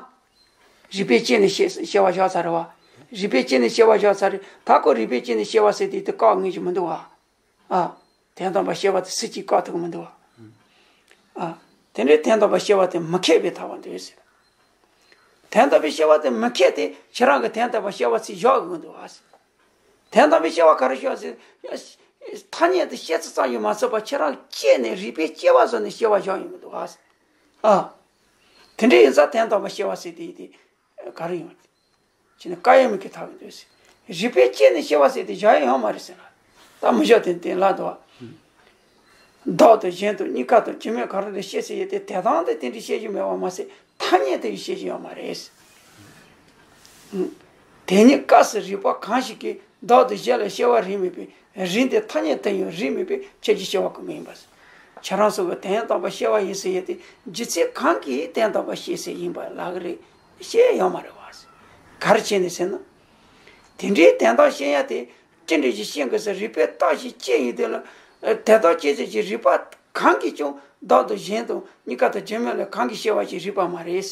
རིགས་པས་དཔྱད་ནས་སྐྱེ་སྐྱེ་བ་བཞག་ཚར་རེད་བ། རིགས་པས་དཔྱད་ནས་སྐྱེ་བ་བཞག་ཚར་རེད། ད་ཁོ་རིགས་པས་དཔྱད་ནས་སྐྱེ་བ་ཟེར་དུས་དེ་བཀག་ངེས་ཀྱི་མི་འདུག་བ། ཨ། དོན་དམ་པར་སྐྱེ་བ་དེ་སུ་གཅིག་བཀག་ཐུབ་ཀྱི་མི་འདུག་བ། ཨ། དེ་འདྲའི་དོན་དམ་པར་སྐྱེ་བ་དེ་མི་ཁེགས་པའི་ཐལ་བ་འདོད་ཟེར། དོན་དམ་པའི་སྐྱེ་བ་དེ་མི་ཁེགས་ཏེ་ཁྱེད་རང་གིས་དོན་དམ་པར་སྐྱེ་བ་ཅིག་བཞག་དགོས་འདུག་བ། དོན་དམ་པའི་སྐྱེ་བ་ག་རེ་བཞག་ཟེར། ཐ་སྙད་དུ་སྐྱེ་ཚུལ་ཙམ་ཞིག་མ་ཟད་པར་ཁྱེད་རང་དཔྱད་ནས་རིགས་པས་དཔྱད་པ་བཟོ་ནས་སྐྱེ་བ་བཞག་ཡོང་གི་འདུག་བ། ཨ། དེ་འདྲ་ཡིན་ཙང་དོན་དམ་པར་སྐྱེ་བ་ཟེར་དེ་ཡིན་ཏེ། ག་རེ་ཡོང་། ཅི་ནས་བཀག་ཡས་མི་ཁེགས་ཐལ་བ་འདོད་ཟེར། རིགས་པས་དཔྱད་ནས་སྐྱེ་བ་ཟེར་དེ་བཞག་ཡས་ཡོད་མ་རེད་ཟེར་ལ། ད་མི་བཞག་དེ་དེ་ལ་དོ། བདག་དང་གཞན་དང་གཉིས་ཀ་དང་རྒྱུ་མེད་གང་རུང་ལ་བཤད་ཟེར་ཡས་དེ་དེ་དང་དེ་དེ་འདྲའི་བཤད་རྒྱུ་མེད་པ་མ་ཟད་ཐ་སྙད་དུ་ཡང་བཤད་རྒྱུ་ཡོད་མ་རེད། དེ་ཉིད་སྐབས་སུ་རིགས་པ་གང་ཞིག་གིས་བདག་དང་གཞན་ལ་སྐྱེ་བ་རིགས་མེད་པས་རིགས་འདི་ཐ་སྙད་དུ་ཡང་རིགས་མེད་པས་ཁྱོད་ཀྱིས་སྐྱེ་བ་ཀུན་མིན་པ། ཁྱེད་རང་ཚོ་གི་དོན་དམ་པར་སྐྱེ་བ་ཡིན་ཟེར་ཡས་དེ་རྒྱུ་མཚན་གང་གིས་དོན་དམ་པར་སྐྱེ་ཟེར་ཡིན་པ་ལབ་ཀྱི་རེད། སྐྱེ་ཡོད་མ་རེད་བ། ག་རེ་བྱས་ནས་ཟེར་ན། དེ་འདྲའི་དོན་དམ་སྐྱེ་ཡ་དེ་ཅི་འདྲ་ཞིག་ཤེས་དགོས་ཟེར། རིགས་པས་བརྟགས་ཤིང་དཔྱད་ཡོད་དེ་ལ། དེ་དག་སྐྱེ་ཚུལ་གྱི་རིགས་པ་གང་གིས་ཀྱང་བདག་དང་གཞན་དང་གཉིས་ཀ་དང་རྒྱུ་མེད་ལ་གང་གིས་སྐྱེ་བ་ཞིག་རིགས་པ་མ་རེད།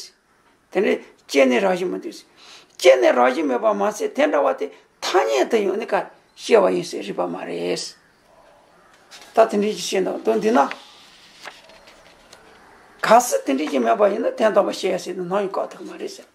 དེ་ནི་སྐྱེ་གནས་རང་བཞིན་མི་འདུག་ཟེར། སྐྱེ་གནས་རང་བཞིན་མེད་པ་མ་ཟད་དེ་འདྲ་བ་དེ་ཐ་སྙད་དུ་ཡང་ནི་ག་སྐྱེ་བ་ཡིན་ཟེར་རིགས་པ་མ་རེད། ད་དེ་འདྲའི་ཞིག་བཤད་འདུག་དོན་འདི་ན། གལ་སྲིད་དེ་འདྲའི་ཞིག་མེད་པ་ཡིན་ན་དོན་དམ་པར་སྐྱེ་ཡ་ཟེར་ནས་ནམ་ཡང་བཀག་ཐུབ་ཀྱི་མ་རེད་ཟེར།